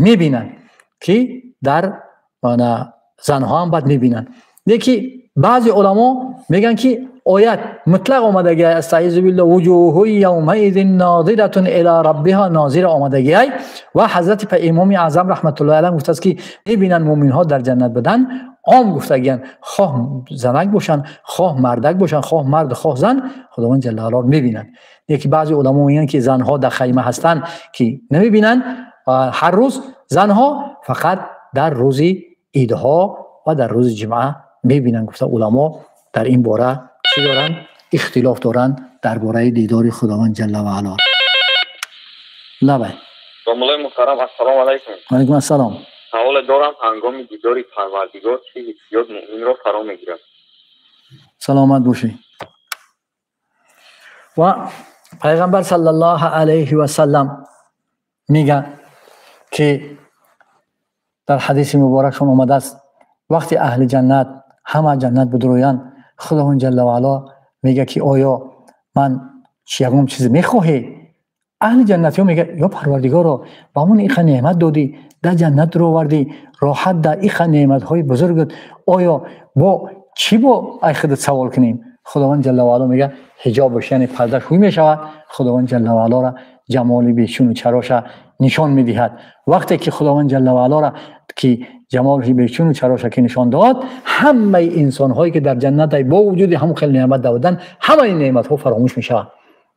Мебинанд ки дар занҳо ҳам баъд мебинанд. Лекин баъзе уламо мегӯянд ки оят мутлақ омадагиай, астаизу биллаҳ, вуҷуҳу явмаизин нозиратун ила раббиҳа нозира омадагиай. Ва ҳазрати имоми аъзам раҳматуллоҳи алайҳ гуфтааст ки мебинанд мӯминҳо дар ҷаннат будан, ом гуфтагиянд, хоҳ занак бошанд, хоҳ мардак бошанд, хоҳ мард, хоҳ зан, Худованд ҷалла ва ало мебинанд. Лекин баъзе уламо мегӯянд ки занҳо дар хайма ҳастанд ки намебинанд ҳар рӯз, занҳо фақат дар рӯзи идҳо ва дар рӯзи ҷумъа мебинанд. Гуфта уламо дар ин бора чӣ доранд? Ихтилоф доранд дар бораи дидори Худованд ҷалла ва ало. Лабай. Домуллои муҳтарам, ассалому алайкум. Алайкум ассалом. Саволе дорам, ҳангоми дидори Парвардигор чӣ ҳиссиёт мӯминро фаро мегирад? Саломат бошӣ. Ва пайғамбар саллаллоҳу алайҳи васаллам мегӯяд ки дар ҳадиси муборакшон омадааст, вақте аҳли ҷаннат ҳама ҷаннат бидурӯянд, Худованд ҷалла ва ало мегӯяд ки оё ман чи ягон чизе мехоҳӣ? Аҳли ҷаннатиҳо мегӯяд ё Парвардигоро, ба мон иқа неъмат додӣ, дар ҷаннат ровардӣ, роҳат да иқа неъматҳои бузургат, оё бо чӣ бо ай худат савол кунем? Худованд ҷалла ва ало мегӯяд ҳиҷобаш, яъне пардаш ҳуй мешавад, Худованд ҷалла ва алоро ҷамоли бечуну чароша нишон медиҳад. Вақте ки Худованд ҷалла ва алоро ки ҷамоли бечуну чароша ки нишон дод, ҳамаи инсонҳое ки дар ҷаннат бо вуҷуди ҳамон хеле неъмат доданд, ҳамаи неъматҳо фаромӯш мешавад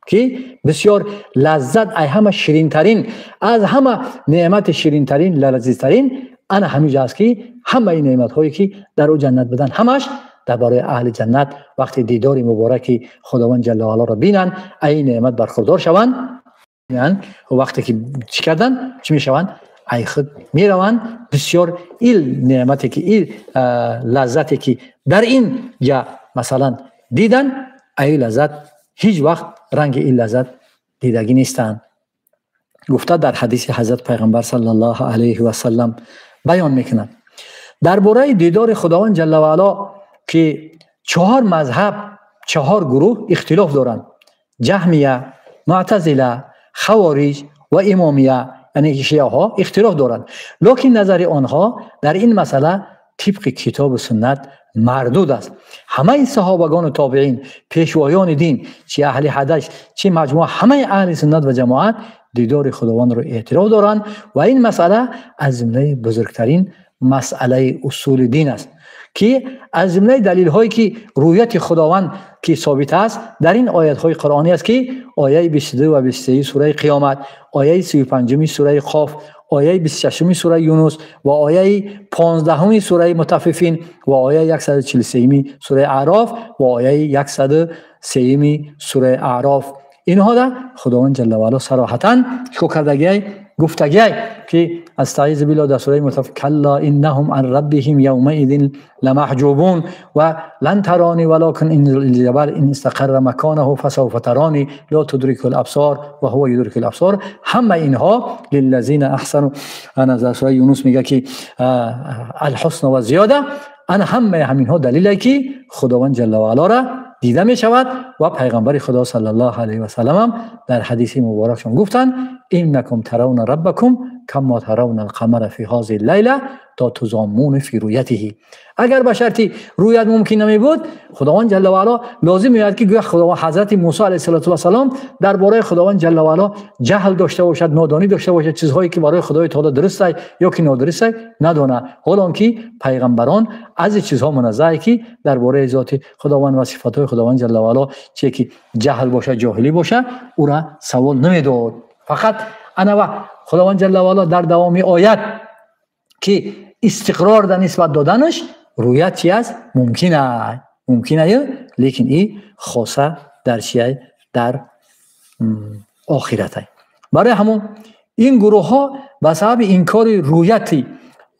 ки бисёр лаззат ай ҳама ширинтарин, аз ҳама неъмати ширинтарин, лазизтарин ана ҳаминҷо аст, ки ҳамаи неъматҳое ки дар ӯ ҷаннат буданд, ҳамаш дар барои аҳли ҷаннат вақти дидори мубораки Худованд ҷалла ва бинанд, ай неъмат бархурдор шаванд. Вақте ки чӣ карданд, чӣ мешаванд? Ай худ мераванд. Бисёр ил неъмате ки, ил лаззате ки дар ин ҷа масалан дидан, ай лаззат ҳеҷ вақт ранги ин лаззат дидагӣ нестанд, гуфта дар ҳадиси ҳазрат пайғамбар саллаллоҳу алайҳи васаллам баён мекунад. Дар бораи дидори Худованд ҷалла ва ало ки чаҳор мазҳаб, чаҳор гурӯҳ ихтилоф доранд: ҷаҳмия, муътазила, хавориҷ ва имомия, яъне шиаҳо ихтилоф доранд. Лекин назари онҳо дар ин масъала тибқи китобу суннат мардуд аст. Ҳамаи саҳобагону тобеин, пешвоёни дин, чи аҳли ҳадис, чи маҷмӯа, ҳамаи аҳли суннат ва ҷамоат дидори Худовандро эътироф доранд ва ин масъала аз ҷумлаи бузургтарин масъалаи усули дин аст, ки аз ҷумлаи далилҳое ки рӯяти Худованд ки собит аст дар ин оятҳои қуръонӣ аст, ки ояи 22 ва 23 сураи Қиёмат, ояи 35 сураи Қоф, ояи 26 сураи Юнус ва ояи 15 сураи Мутаффифин ва ояи 143 сураи Аъроф ва ояи 103 сураи Аъроф. Инҳо да Худованд ҷалла ва ало сароҳатан чико кардагиай, гуфтагиай, ки астаизу биллоҳ дар сураи Мутаффифин: калла иннаҳум ан раббиҳим явмаизин ламаҳҷубун ва лан тарони валакин инзур илал ҷабал ин истақарра маконаҳу фасавфа тарони ла тудрикул абсор ва ҳува юдрикул абсор. Ҳама инҳо лиллазина аҳсану. Ана дар сураи Юнус мега ки алҳусна ва зиёда. Ана ҳамаи ҳаминҳо далиле ки Худованд ҷалла ва алора дида мешавад ва пайғамбари Худо саллаллоҳу алайҳи васаллам ҳам дар ҳадиси муборакшон гуфтанд: иннакум таравна раббакум кама таравна алқамара фи ҳозиҳи лайла то тузоммуна фи рӯятиҳи. Агар ба шарти рӯят мумкин намебуд, Худованд ҷалла ва ало лозим меояд ки гӯя Худованд ҳазрати Мусо алайҳиссалоту вассалом дар бораи Худованд ҷалла ва ало ҷаҳл дошта бошад, нодонӣ дошта бошад, чизҳое ки барои Худои таоло дурустай ё ки нодурустай надонад. Ҳол он ки пайғамбарон аз ин чизҳо муназзаҳе ки дар бораи зоти Худованд ва сифатҳои Худованд ҷалла ва ало чие ки ҷаҳл бошад, ҷоҳилӣ бошад, ӯра савол намедод. Фақат ана ва Худованд ҷалла ва ало дар давоми оят ки истиқрор дар нисбат доданаш рӯят чи аст? Мумкин аст, мумкин аю, лекин и хоса дар чиай? Дар охиратай. Барои ҳамон ин гурӯҳҳо ба сабаби инкори рӯяти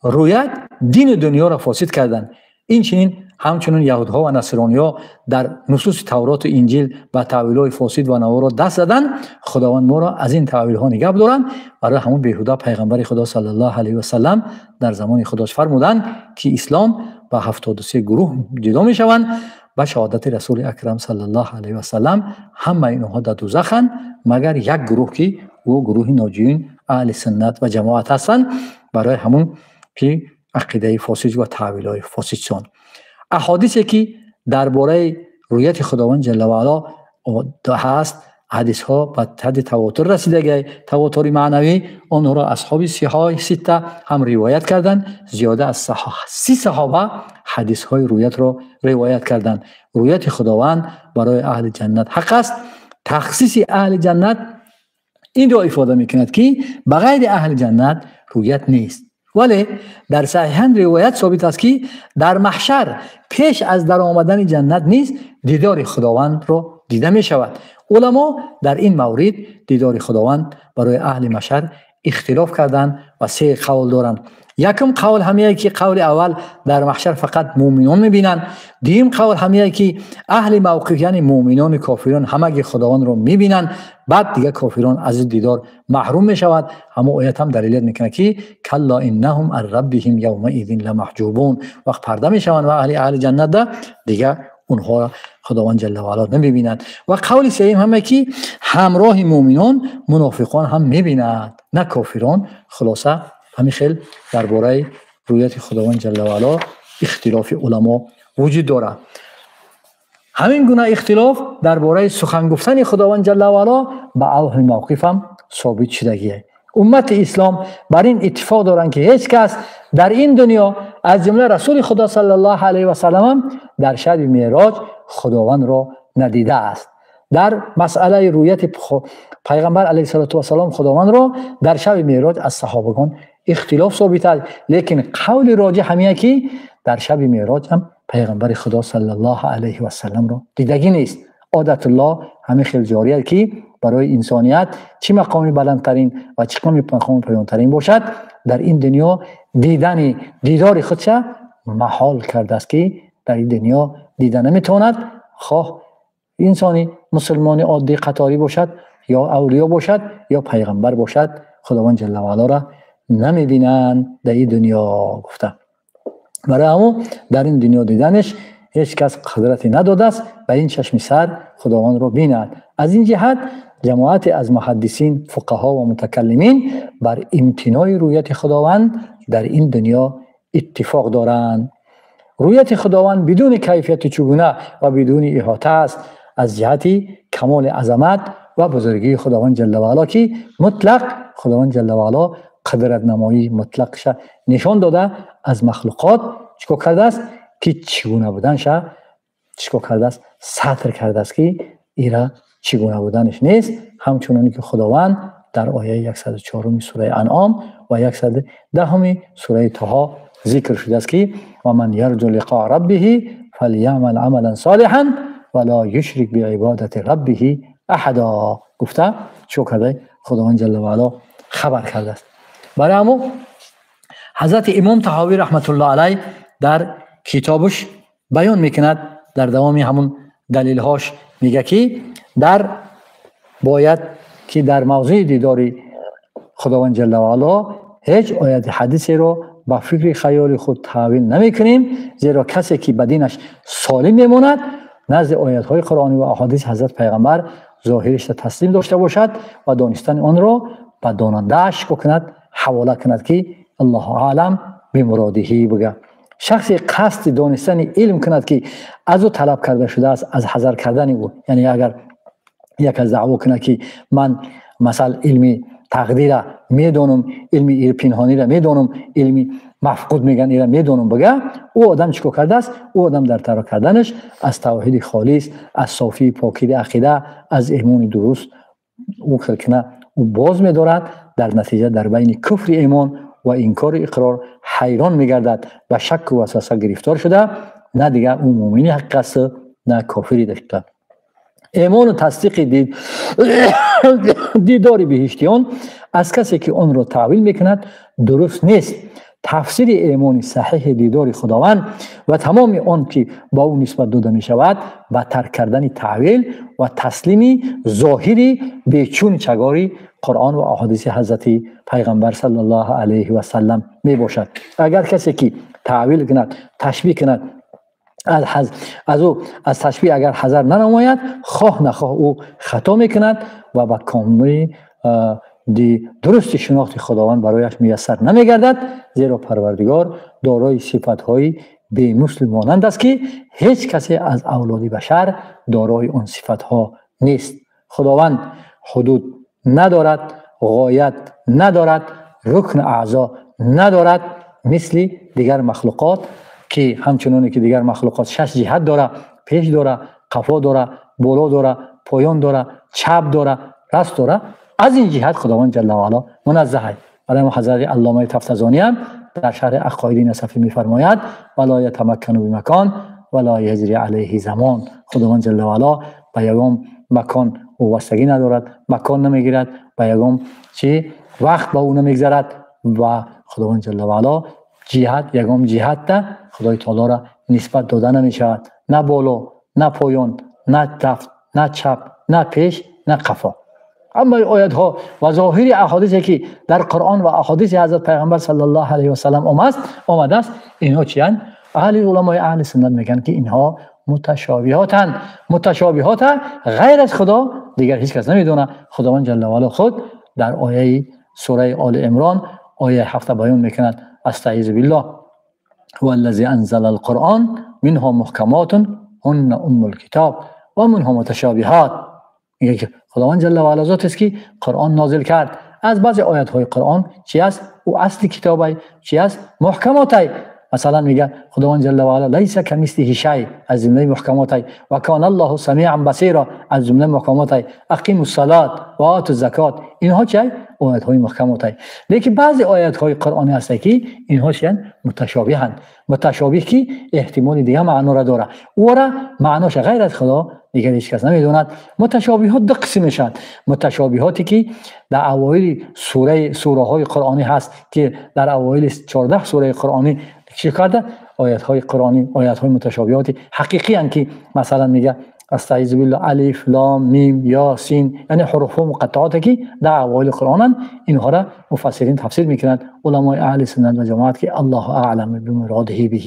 рӯят дину дунёро фосид карданд. Инчунин ҳамчунин яҳудҳо ва насрониҳо дар нусуси Тавроту Инҷил ба таъвилҳои фосид ва наворо даст заданд. Худованд моро аз ин таъвилҳо нигаҳ доранд. Барои ҳамон беҳуда пайғамбари Худо саллаллоҳу алайҳи васаллам дар замони худош фармуданд, ки ислом ба 73 гурӯҳ ҷудо мешаванд. Ба шаҳодати Расули Акрам саллаллоҳу алайҳи васаллам ҳамаи инҳо дар дӯзаханд, магар як гурӯҳ, ки ӯ гурӯҳи ноҷиин, аҳли суннат ва ҷамоат ҳастанд. Барои ҳамон ки ақидаи фосид ва таъвилҳои фосидшон. Аҳодисе ки дар бораи рӯяти Худованд ҷалла ва ало ҳаст, ҳадисҳо ба ҳадди тавотур расидагай, тавотури маънавӣ, онҳоро асҳоби сиҳоҳи ситта ҳам ривоят карданд. Зиёда аз 30 саҳоба ҳадисҳои рӯятро ривоят карданд. Рӯяти Худованд барои аҳли ҷаннат ҳақ аст. Тахсиси аҳли ҷаннат инро ифода мекунад, ки ба ғайри аҳли ҷаннат рӯят нест. Вале дар саҳиҳан ривоят собит аст, ки дар маҳшар пеш аз даромадани ҷаннат низ дидори Худовандро дида мешавад. Уламо дар ин маврид дидори Худованд барои аҳли маҳшар ихтилоф карданд ва се қавл доранд. Якум қавл ҳамие ки қавли аввал, дар маҳшар фақат муъминон мебинанд. Дуюм қавл ҳамие ки аҳли мавқиф, яъне муъминону кофирон, ҳамаги Худовандро мебинанд, баъд дига кофирон аз ин дидор маҳрум мешавад. Ҳамо оят ҳам далилият мекунад, ки калла иннаҳум ан раббиҳим явмаизин ламаҳҷубун. Вақт парда мешаванд ва аҳли ҷаннат да дига онҳоро Худованд ҷалла ва ало намебинанд. Ва қавли сеюм ҳаме ки ҳамроҳи муъминон мунофиқон ҳам мебинанд, на кофирон. Хулоса, ҳамин хел дар бораи рӯяти Худованд ҷалла ва ало ихтилофи уламо вуҷуд дорад. Ҳамин гуна ихтилоф дар бораи сухан гуфтани Худованд ҷалла ва ало ба авҳи мавқиф ҳам собит шудагие. Уммати ислом бар ин иттифоқ доранд, ки ҳеҷ кас дар ин дунё, аз ҷумла Расули Худо саллаллоҳу алайҳи васалламам, дар шаби Меъроҷ Худовандро надидааст. дар масъалаи рӯяти пайғамбар алайҳиссалоту вассалом Худовандро дар шаби Меъроҷ аз саҳобагон ихтилоф собит аст, лекин қавли роҷиҳ ҳамия ки дар шаби Меъроҷ ҳам пайғамбари Худо саллаллоҳу алайҳи васалламро дидагӣ нест. Одатуллоҳ ҳамин хел ҷорӣ аст ки барои инсоният чӣ мақоми баландтарин ва чӣ мақоми поёнтарин бошад, дар ин дунё дидани дидори худша маҳол кардааст ки дар ин дунё дида наметавонад, хоҳ инсони мусулмони оддӣ қаторӣ бошад ё авлиё бошад ё пайғамбар бошад, Худованд ҷалла ва алоро намебинанд дар ин дунё гуфта. Барои ҳамон дар ин дунё диданаш ҳеҷ кас қудрате надодааст ба ин чашми сар Худовандро бинад. Аз ин ҷиҳат ҷамоате аз муҳаддисин, фуқаҳо ва мутакаллимин бар имтинои рӯяти Худованд дар ин дунё иттифоқ доранд. Рӯяти Худованд бидуни кайфияти чугуна ва бидуни иҳота аст, аз ҷиҳати камоли азамат ва бузургии Худованд ҷалла ва ало ки мутлақ Худованд ҷалла ва ало қудратнамоии мутлақша нишон дода аз махлуқот чикор кардааст ки чӣ гуна буданша чикор кардааст, сатр кардааст ки ира чӣ гуна буданаш нест, ҳамчуноне ки Худованд дар ояи 104 сураи Анъом ва 110 сураи Тоҳо зикр шудааст ки ва ман ярҷу лиқоа раббиҳи фалйаъмал амалан солиҳан ва ло юшрик биибодати раббиҳи аҳада гуфта чикор карда Худованд ҷалла ва ало хабар кардааст. Барои ҳамон ҳазрати Имом Таҳовӣ раҳматуллоҳ алайҳ дар китобаш баён мекунад, дар давоми ҳамон далилҳош мегӯяд ки дар бояд ки дар мавзӯи дидори Худованд ҷалла ва ало ҳеҷ ояти ҳадисеро ба фикри хаёли худ таъвил намекунем, зеро касе ки ба динаш солим мемонад назди оятҳои Қуръонӣ ва аҳодиси ҳазрат пайғамбар зоҳирашро таслим дошта бошад ва донистани онро ба донандааш кунад, ҳавола кунад ки Аллоҳу аълам бимуродиҳи бигӯяд. Шахсе қасди донистани илм кунад ки аз ӯ талаб карда шудааст аз ҳазар кардани ӯ, яъне агар як аз даъво кунад ки ман масал илми тақдира медонам, илми пинҳониро медонам, илми мафқуд мегӯянд ира медонам бигӯяд, ӯ одам чӣ кор кардааст? Ӯ одам дар тарк карданаш аз тавҳиди холис, аз софии покиди ақида, аз имони дуруст ӯ хел кунад, ӯ боз медорад. Дар натиҷа дар байни куфри имон ва инкори иқрор ҳайрон мегардад, ба шакку васваса гирифтор шуда, на дигар ӯ муъмини ҳақиқ аст, на кофири ҳақиқат. Имону тасдиқи дидори биҳиштиён аз касе ки онро таъвил мекунад дуруст нест. Тафсири имони саҳиҳи дидори Худованд ва тамоми он ки ба ӯ нисбат дода мешавад ба тарк кардани таъвил ва таслими зоҳири бечуну чагори Қуръон ва аҳодиси ҳазрати пайғамбар саллаллоҳу алайҳи васаллам мебошад. Агар касе ки таъвил кунад, ташбиҳ кунад, аз ӯ аз ташбиҳ агар ҳазар нанамояд, хоҳ нахоҳ ӯ хато мекунад ва ба комили дурусти шинохти Худованд барояш муяссар намегардад, зеро Парвардигор дорои сифатҳои бемисли монанд аст ки ҳеҷ касе аз авлоди башар дорои он сифатҳо нест. Худованд ҳудуд надорад, ғоят надорад, рукн аъзо надорад, мисли дигар махлуқот ки ҳамчуноне ки дигар махлуқот шаш ҷиҳат дора, пеш дора, қафо дора, боло дора, поён дора, чап дора, раст дора. Аз ин ҷиҳат Худованд ҷалла ва ало муназзаҳ аст. Барои мо ҳазрати Алломаи Тафтазонӣ ҳам дар шарҳи Ақоиди Насафӣ мефармояд: ва ло ятамаккану бимакон ва ло яҷри алайҳи замон. Худованд ҷалла ва ало ба ягон макон вобастагӣ надорад, макон намегирад, ба ягон чи вақт ба ӯ намегзарад ва Худованд ҷалла ва ало ҷиҳат, ягон ҷиҳатда Худои таолоро нисбат дода намешавад, на боло, на поён, на дафт, на чап, на пеш, на қафо. Аммо оятҳо ва зоҳири аҳодисе ки дар Қуръон ва аҳодиси ҳазрат пайғамбар саллаллоҳу алайҳи васаллам омадааст, инҳо чиянд? Аҳли уламои аҳли суннат мегӯянд ки инҳо муташобиҳотанд. Муташобиҳота ғайр аз Худо дигар ҳеҷ кас намедонад. Худованд ҷалла ва ало худ дар ояи сураи Оли Имрон ояи 7 баён мекунад: астаизу биллоҳ ҳува аллази анзала алқуръон минҳо муҳкамотун ҳунна уммул китоб ва минҳо муташобиҳот. Мегӯяд ки Худованд ҷалла ва ало зот аст ки Қуръон нозил кард. Аз баъзе оятҳои Қуръон чи аст? Ӯ асли китобай, чи аст? Муҳкамотай. مثلا میگه خداوند جل و علا لیس کمثله شیء از جمله محکمات، و کان الله سمیعا بصیرا از جمله محکمات، اقیموا الصلاه و آتوا الزکات، اینها چه آیت های محکمات. لیکن بعضی آیت های قرآنی هست که اینها چیان متشابهند، متشابه که احتمال دیگه معنا را داره، او را معناش غیر از خدا دیگر هیچ کس نمیدوند. متشابهات دو قسم میشن، متشابهاتی که در اوایل سوره های قرآنی هست که در اوایل 14 سوره قرآنی چی کرده آیت های قرآنی، آیت های متشابهات حقیقی هستند که مثلا میگه استعیذ بالله الف لام میم یاسین، یعنی حروف مقطعات که در اوایل قرآن، اینها را مفسرین تفسیر میکنند علمای اهل سنت و جماعت که الله اعلم بمراده به.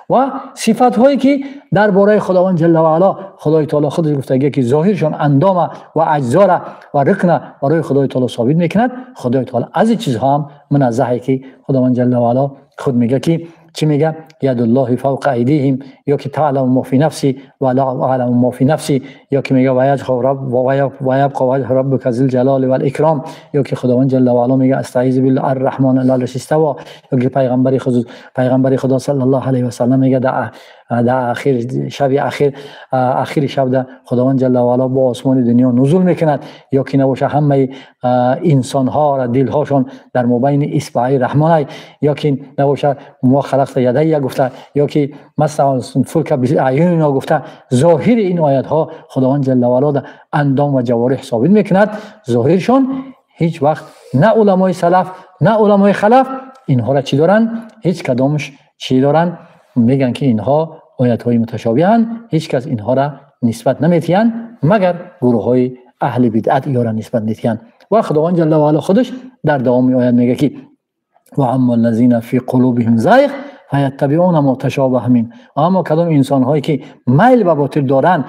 و صفات هایی که درباره خداوند جل و علا خدای تعالی خودش گفته که ظاهرشان اندام و اجزا و رکن برای خدای تعالی ثابت میکند، خدای تعالی از این چیزها هم منزهه که خداوند جل و علا خود میگه که چی میگه؟ ید الله فوق ایدیهم، یا که تعلم ما فی نفسی و لا اعلم ما فی نفسی، یا که میگه و یبقى وجه ربک ذی الجلال والاکرام، یا که خداوند جل و علا میگه استعیذ بالله الرحمن علی العرش استوی، یا که پیغمبر خدا صلی الله علیه و سلم میگه در اخیر شب اخیر شب در خداوند جل و علا با آسمان دنیا نزول میکند، یا که نباشه همه انسان ها را دلهاشون در مابین اصبع رحمان، یا که نباشه ما خلقت یدی گفته، یا که مثلا فلک باعیننا گفته. ظاهر این آیت ها خداوند جل و علا اندام و جوارح ثابت میکند، ظاهرشون هیچ وقت نه علمای سلف نه علمای خلف اینها را چی دارن؟ هیچ کدامش چی دارن؟ میگن که اینها آیت های متشابهن، هیچ کس اینها را نسبت نمیتین مگر گروه های اهل بدعت اینا را نسبت میتین. و خداوند جل و علا خودش در دوام آیت میگه که و اما الذین فی قلوبهم زیغ فیتبعون ما تشابه منه، اما کدام انسان هایی که میل به باطل دارن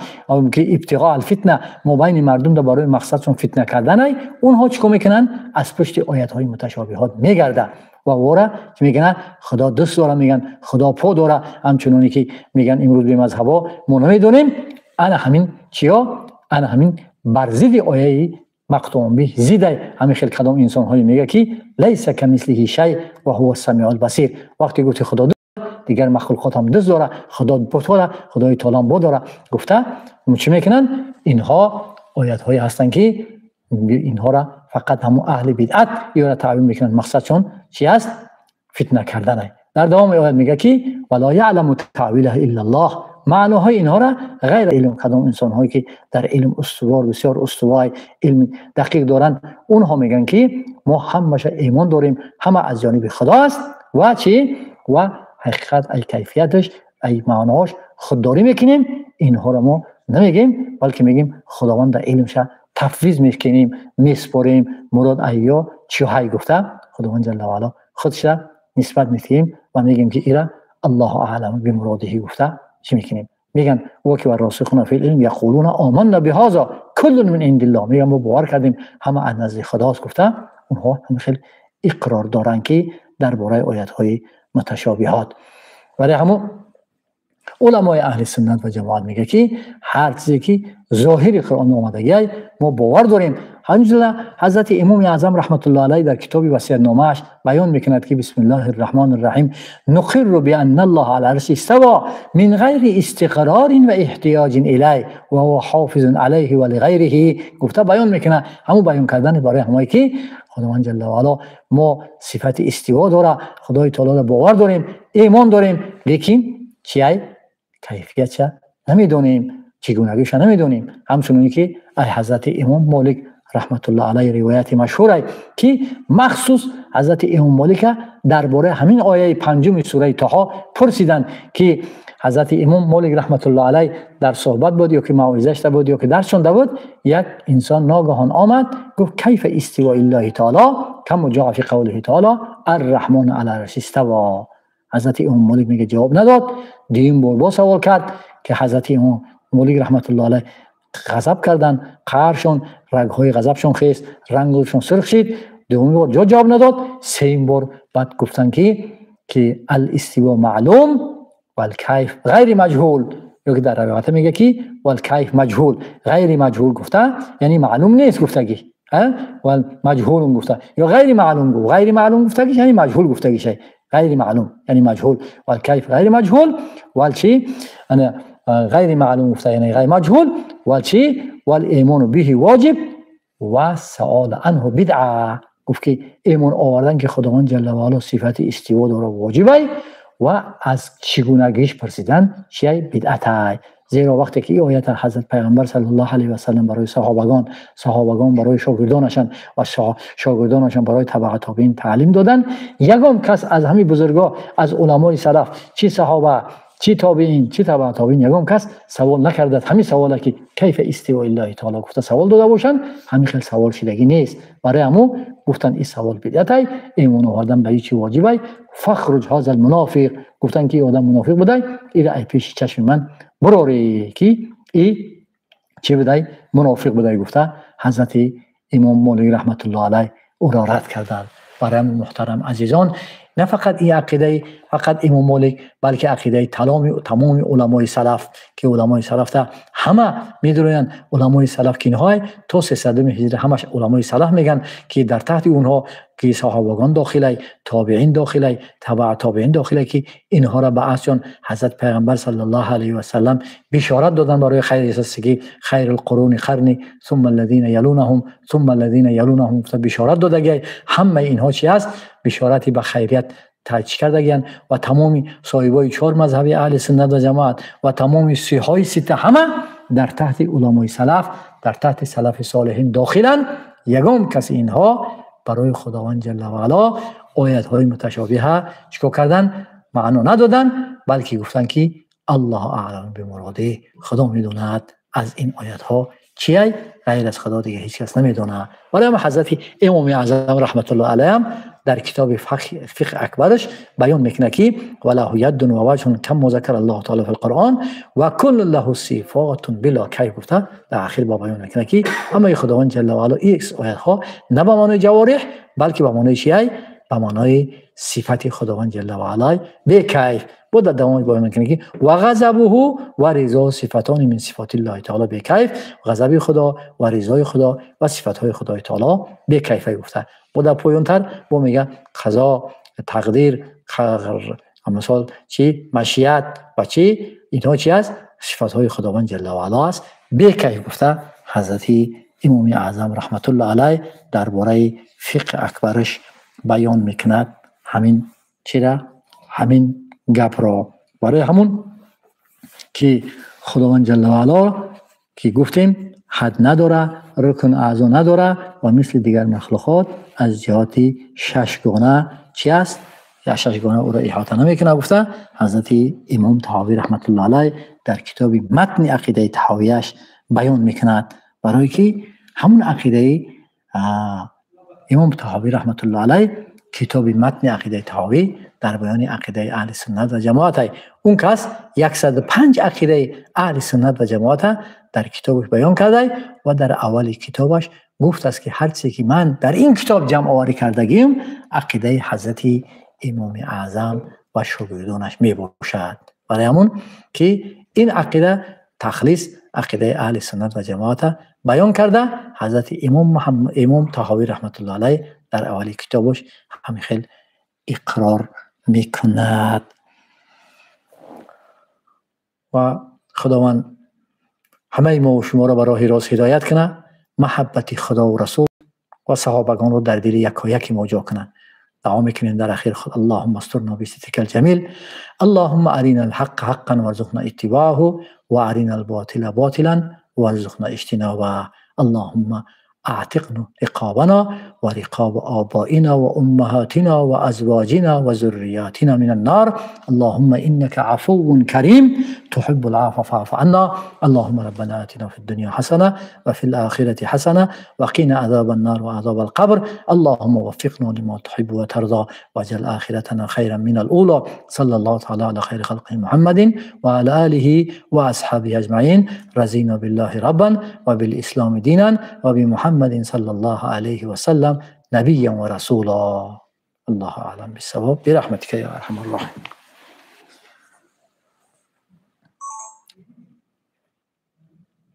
که ابتغاء الفتنه مابین مردم در برای مقصدشون فتنه کردن، اونها چیکار میکنن؟ از پشت آیت های متشابهات میگردن و وره که میگن خدا دوست داره، میگن خدا پا داره، همچنونی که میگن امروز به مذهبا ما نمیدونیم. انا همین چیا؟ انا همین بر ضد آیه مقطوع به زیده همین خیلی کدام انسان های میگه که لیس کمثله شیء و هو السمیع البصیر. وقتی گفت خدا دوست دیگر مخلوقات هم دوست داره، خدا داره، خدای تعالی هم داره، گفته چی میکنن؟ اینها آیت هایی هستن که اینها را فقط همون اهل بدعت یا را تعبیر میکنن، مقصدشون چی است؟ فتنه کردن. در دوام آیت میگه که ولا یعلم تأویله الا الله، معناهای اینها را غیر علم کدام انسان هایی که در علم استوار بسیار استوای علم دقیق دارن، اونها میگن که ما همش ایمان داریم، همه از جانب خداست و چی؟ و حقیقت ای کیفیتش ای معناش خودداری میکنیم، اینها را ما نمیگیم بلکه میگیم خداوند در علمش تفویض میکنیم، میسپاریم. مراد ایا چی های گفته خداوند جل و علا خودش نسبت میدیم و میگیم که ایرا الله اعلم بمراده گفته چی میکنیم؟ میگن و که راسخون فی العلم یقولون آمنا بهذا کل من عند الله، میگن ما باور کردیم همه از نزد خداست گفته. اونها هم خیلی اقرار دارن که درباره آیت های متشابهات. برای همون علمای اهل سنت و جماعت میگه که هر چیزی که ظاهر قرآن آمدگی ما باور داریم. همچنین حضرت امام اعظم رحمت الله علیه در کتاب وصیت نامه‌اش بیان میکند که بسم الله الرحمن الرحیم نقر بان الله علی العرش استوى من غیر استقرار و احتیاج الیه و هو حافظ علیه و لغیره. گفته بیان میکنه، همون بیان کردن برای همایی که خداوند جل و علا ما صفت استوا داره، خدای تعالی را باور داریم، ایمان داریم، لیکن چیه؟ کیفیتش نمیدونیم، چگونگیش نمیدونیم. همچنونی که حضرت امام مالک رحمت الله علیه روایت مشهوره که مخصوص حضرت امام مالک درباره همین آیه پنجم سوره طه پرسیدن که حضرت امام مالک رحمت الله علیه در صحبت بود یا که موعظه بود یا که درسشون بود، یک انسان ناگهان آمد گفت کیف استواء الله تعالی کما جاء فی قوله تعالی الرحمن علی العرش استوی. حضرت امام مالک میگه جواب نداد. دیم بار با سوال کرد که حضرت امام مالک رحمت الله علیه غضب کردن، قهرشون، رگهای غضبشون خیست، رنگشون سرخ شد. دومین بار جواب نداد. سوم بار بعد گفتن که الاستوا معلوم والکیف غیر مجهول، یا که در روایت میگه که والکیف مجهول، غیر مجهول گفته یعنی معلوم نیست گفتگی، ها، والمجهول گفته یا غیر معلوم گفت، غیر معلوم گفتگی یعنی مجهول گفتگی شه، غیر معلوم یعنی مجهول والکیف غیر مجهول والچی انا غیر معلوم گفته یعنی غیر مجهول والچی والایمان به واجب و سؤال عنه بدعه. گفت که ایمان آوردن که خداوند جل و علا صفت استوا داره واجبه و از چگونگیش پرسیدن چیه بدعته. زیرا وقتی که این آیت حضرت پیغمبر صلی الله علیه و سلم برای صحابگان، صحابگان برای شاگردانشان و شاگردانشان برای تبع تابعین تعلیم دادن، یگام کس از همین بزرگا از علمای سلف، چی صحابه چی تابعین چی تبع تابعین، یگام کس سوال نکرده همین سواله که کیف استواء الله تعالی گفته سوال داده باشن، همین خیلی سوال شدگی نیست. برای همو گفتن این سوال بدعت، ایمان آوردن به چی واجبه. فخرج هذا المنافق، گفتن که آدم منافق بوده، این ای پیش چشم من براری که ای چی بوده منافق بوده. گفته حضرت امام مالک رحمت الله علیه او را رد کردند. برای محترم عزیزان، نه فقط این عقیده فقط امام مالک، بلکه عقیده تمام علمای سلف که علمای سلف تا همه میدونن، علمای سلف که اینها تا 300 هجری همش علمای سلف میگن که در تحت اونها که صحابگان داخله، تابعین داخله، تبع تابعین داخله، که اینها را به اصل حضرت پیغمبر صلی الله علیه و سلم بشارت دادن برای خیر اساسی خیر القرون قرنی ثم الذين يلونهم ثم الذين يلونهم بشارت دادگی. همه اینها چی است؟ بشارتی به خیریت تایید کردگیان و تمام صاحبای چهار مذهب اهل سنت و جماعت و تمام سیهای سته همه در تحت علمای سلف، در تحت سلف صالحین داخلن. یگام کسی اینها برای خداوند جل و علا آیت های متشابهه چیکار کردن؟ معنا ندادن، بلکه گفتن که الله اعلم بمراده، خدا میدوند از این آیت ها چیه، غیر از خدا دیگه هیچ کس نمیدونه. برای هم حضرت امام اعظم رحمت الله علیه در کتاب فقه اکبرش بیان میکنه که وله ید و وجه کم ذکر الله تعالی فی القرآن و کل له صفات بلا کیف. گفته در اخیر با بیان میکنه که اما خداوند جل و علا این آیت ها نه به معنای جوارح بلکه به معنای چیه؟ به معنای صفت خداوند جل و علا به کیف. بود در دوام بیان میکنه که و غضبه و رضا صفتان من صفات الله تعالی به کیف، غضب خدا و رضای خدا و صفات های خدای تعالی به کیف گفته. بود در پایان‌تر با میگه قضا، تقدیر، مثال چی، مشیت و چی، اینها چی است؟ صفات های خداوند جل و علا است به کیف. گفته حضرت امام اعظم رحمت الله علیه درباره فقه اکبرش بیان میکند همین چرا همین گپ را. برای همون که خداوند جل و علا که گفتیم حد نداره، رکن اعضا نداره و مثل دیگر مخلوقات از جهات شش گانه چی است؟ یا شش گانه او را احاطه نمیکنه. گفته حضرت امام طحاوی رحمت الله علیه در کتاب متن عقیده طحاویش بیان میکند، برای که همون عقیده امام طحاوی رحمت الله علیه کتاب متن عقیده طحاوی در بیان عقیده اهل سنت و جماعت، اون کس 105 عقیده اهل سنت و جماعت در کتابش بیان کرده و در اول کتابش گفت است که هر چیزی که من در این کتاب جمع آوری کردگیم عقیده حضرت امام اعظم و شاگردانش می باشد. برای همون که این عقیده تخلیص عقیده اهل سنت و جماعت بیان کرده حضرت امام طحاوی رحمت الله علیه در اول کتابش همین خیلی اقرار میکند. و خداوند همه ما و شما را به راه راست هدایت کنه، محبت خدا و رسول و صحابگان را در دل یکایک ما جا کنه. دعا میکنیم در اخیر خود اللهم استرنا بسترک الجمیل، اللهم ارنا الحق حقا وارزقنا اتباعه و ارنا الباطل باطلا وارزقنا اجتنابه، اللهم اعتقنا رقابنا ورقاب آبائنا وأمهاتنا وأزواجنا وذرياتنا من النار، اللهم إنك عفو كريم تحب العفو فاعف عنا، اللهم ربنا آتنا في الدنيا حسنة وفي الآخرة حسنة وقنا عذاب النار وعذاب القبر، اللهم وفقنا لما تحب وترضى واجعل آخرتنا خيرا من الأولى، صلى الله تعالى على خير خلقه محمد وعلى آله وأصحابه أجمعين، رضينا بالله ربا وبالإسلام دينا وبمحمد صلى الله عليه وسلم نبيا ورسولا. الله أعلم بالصواب برحمتك يا أرحم الراحمين.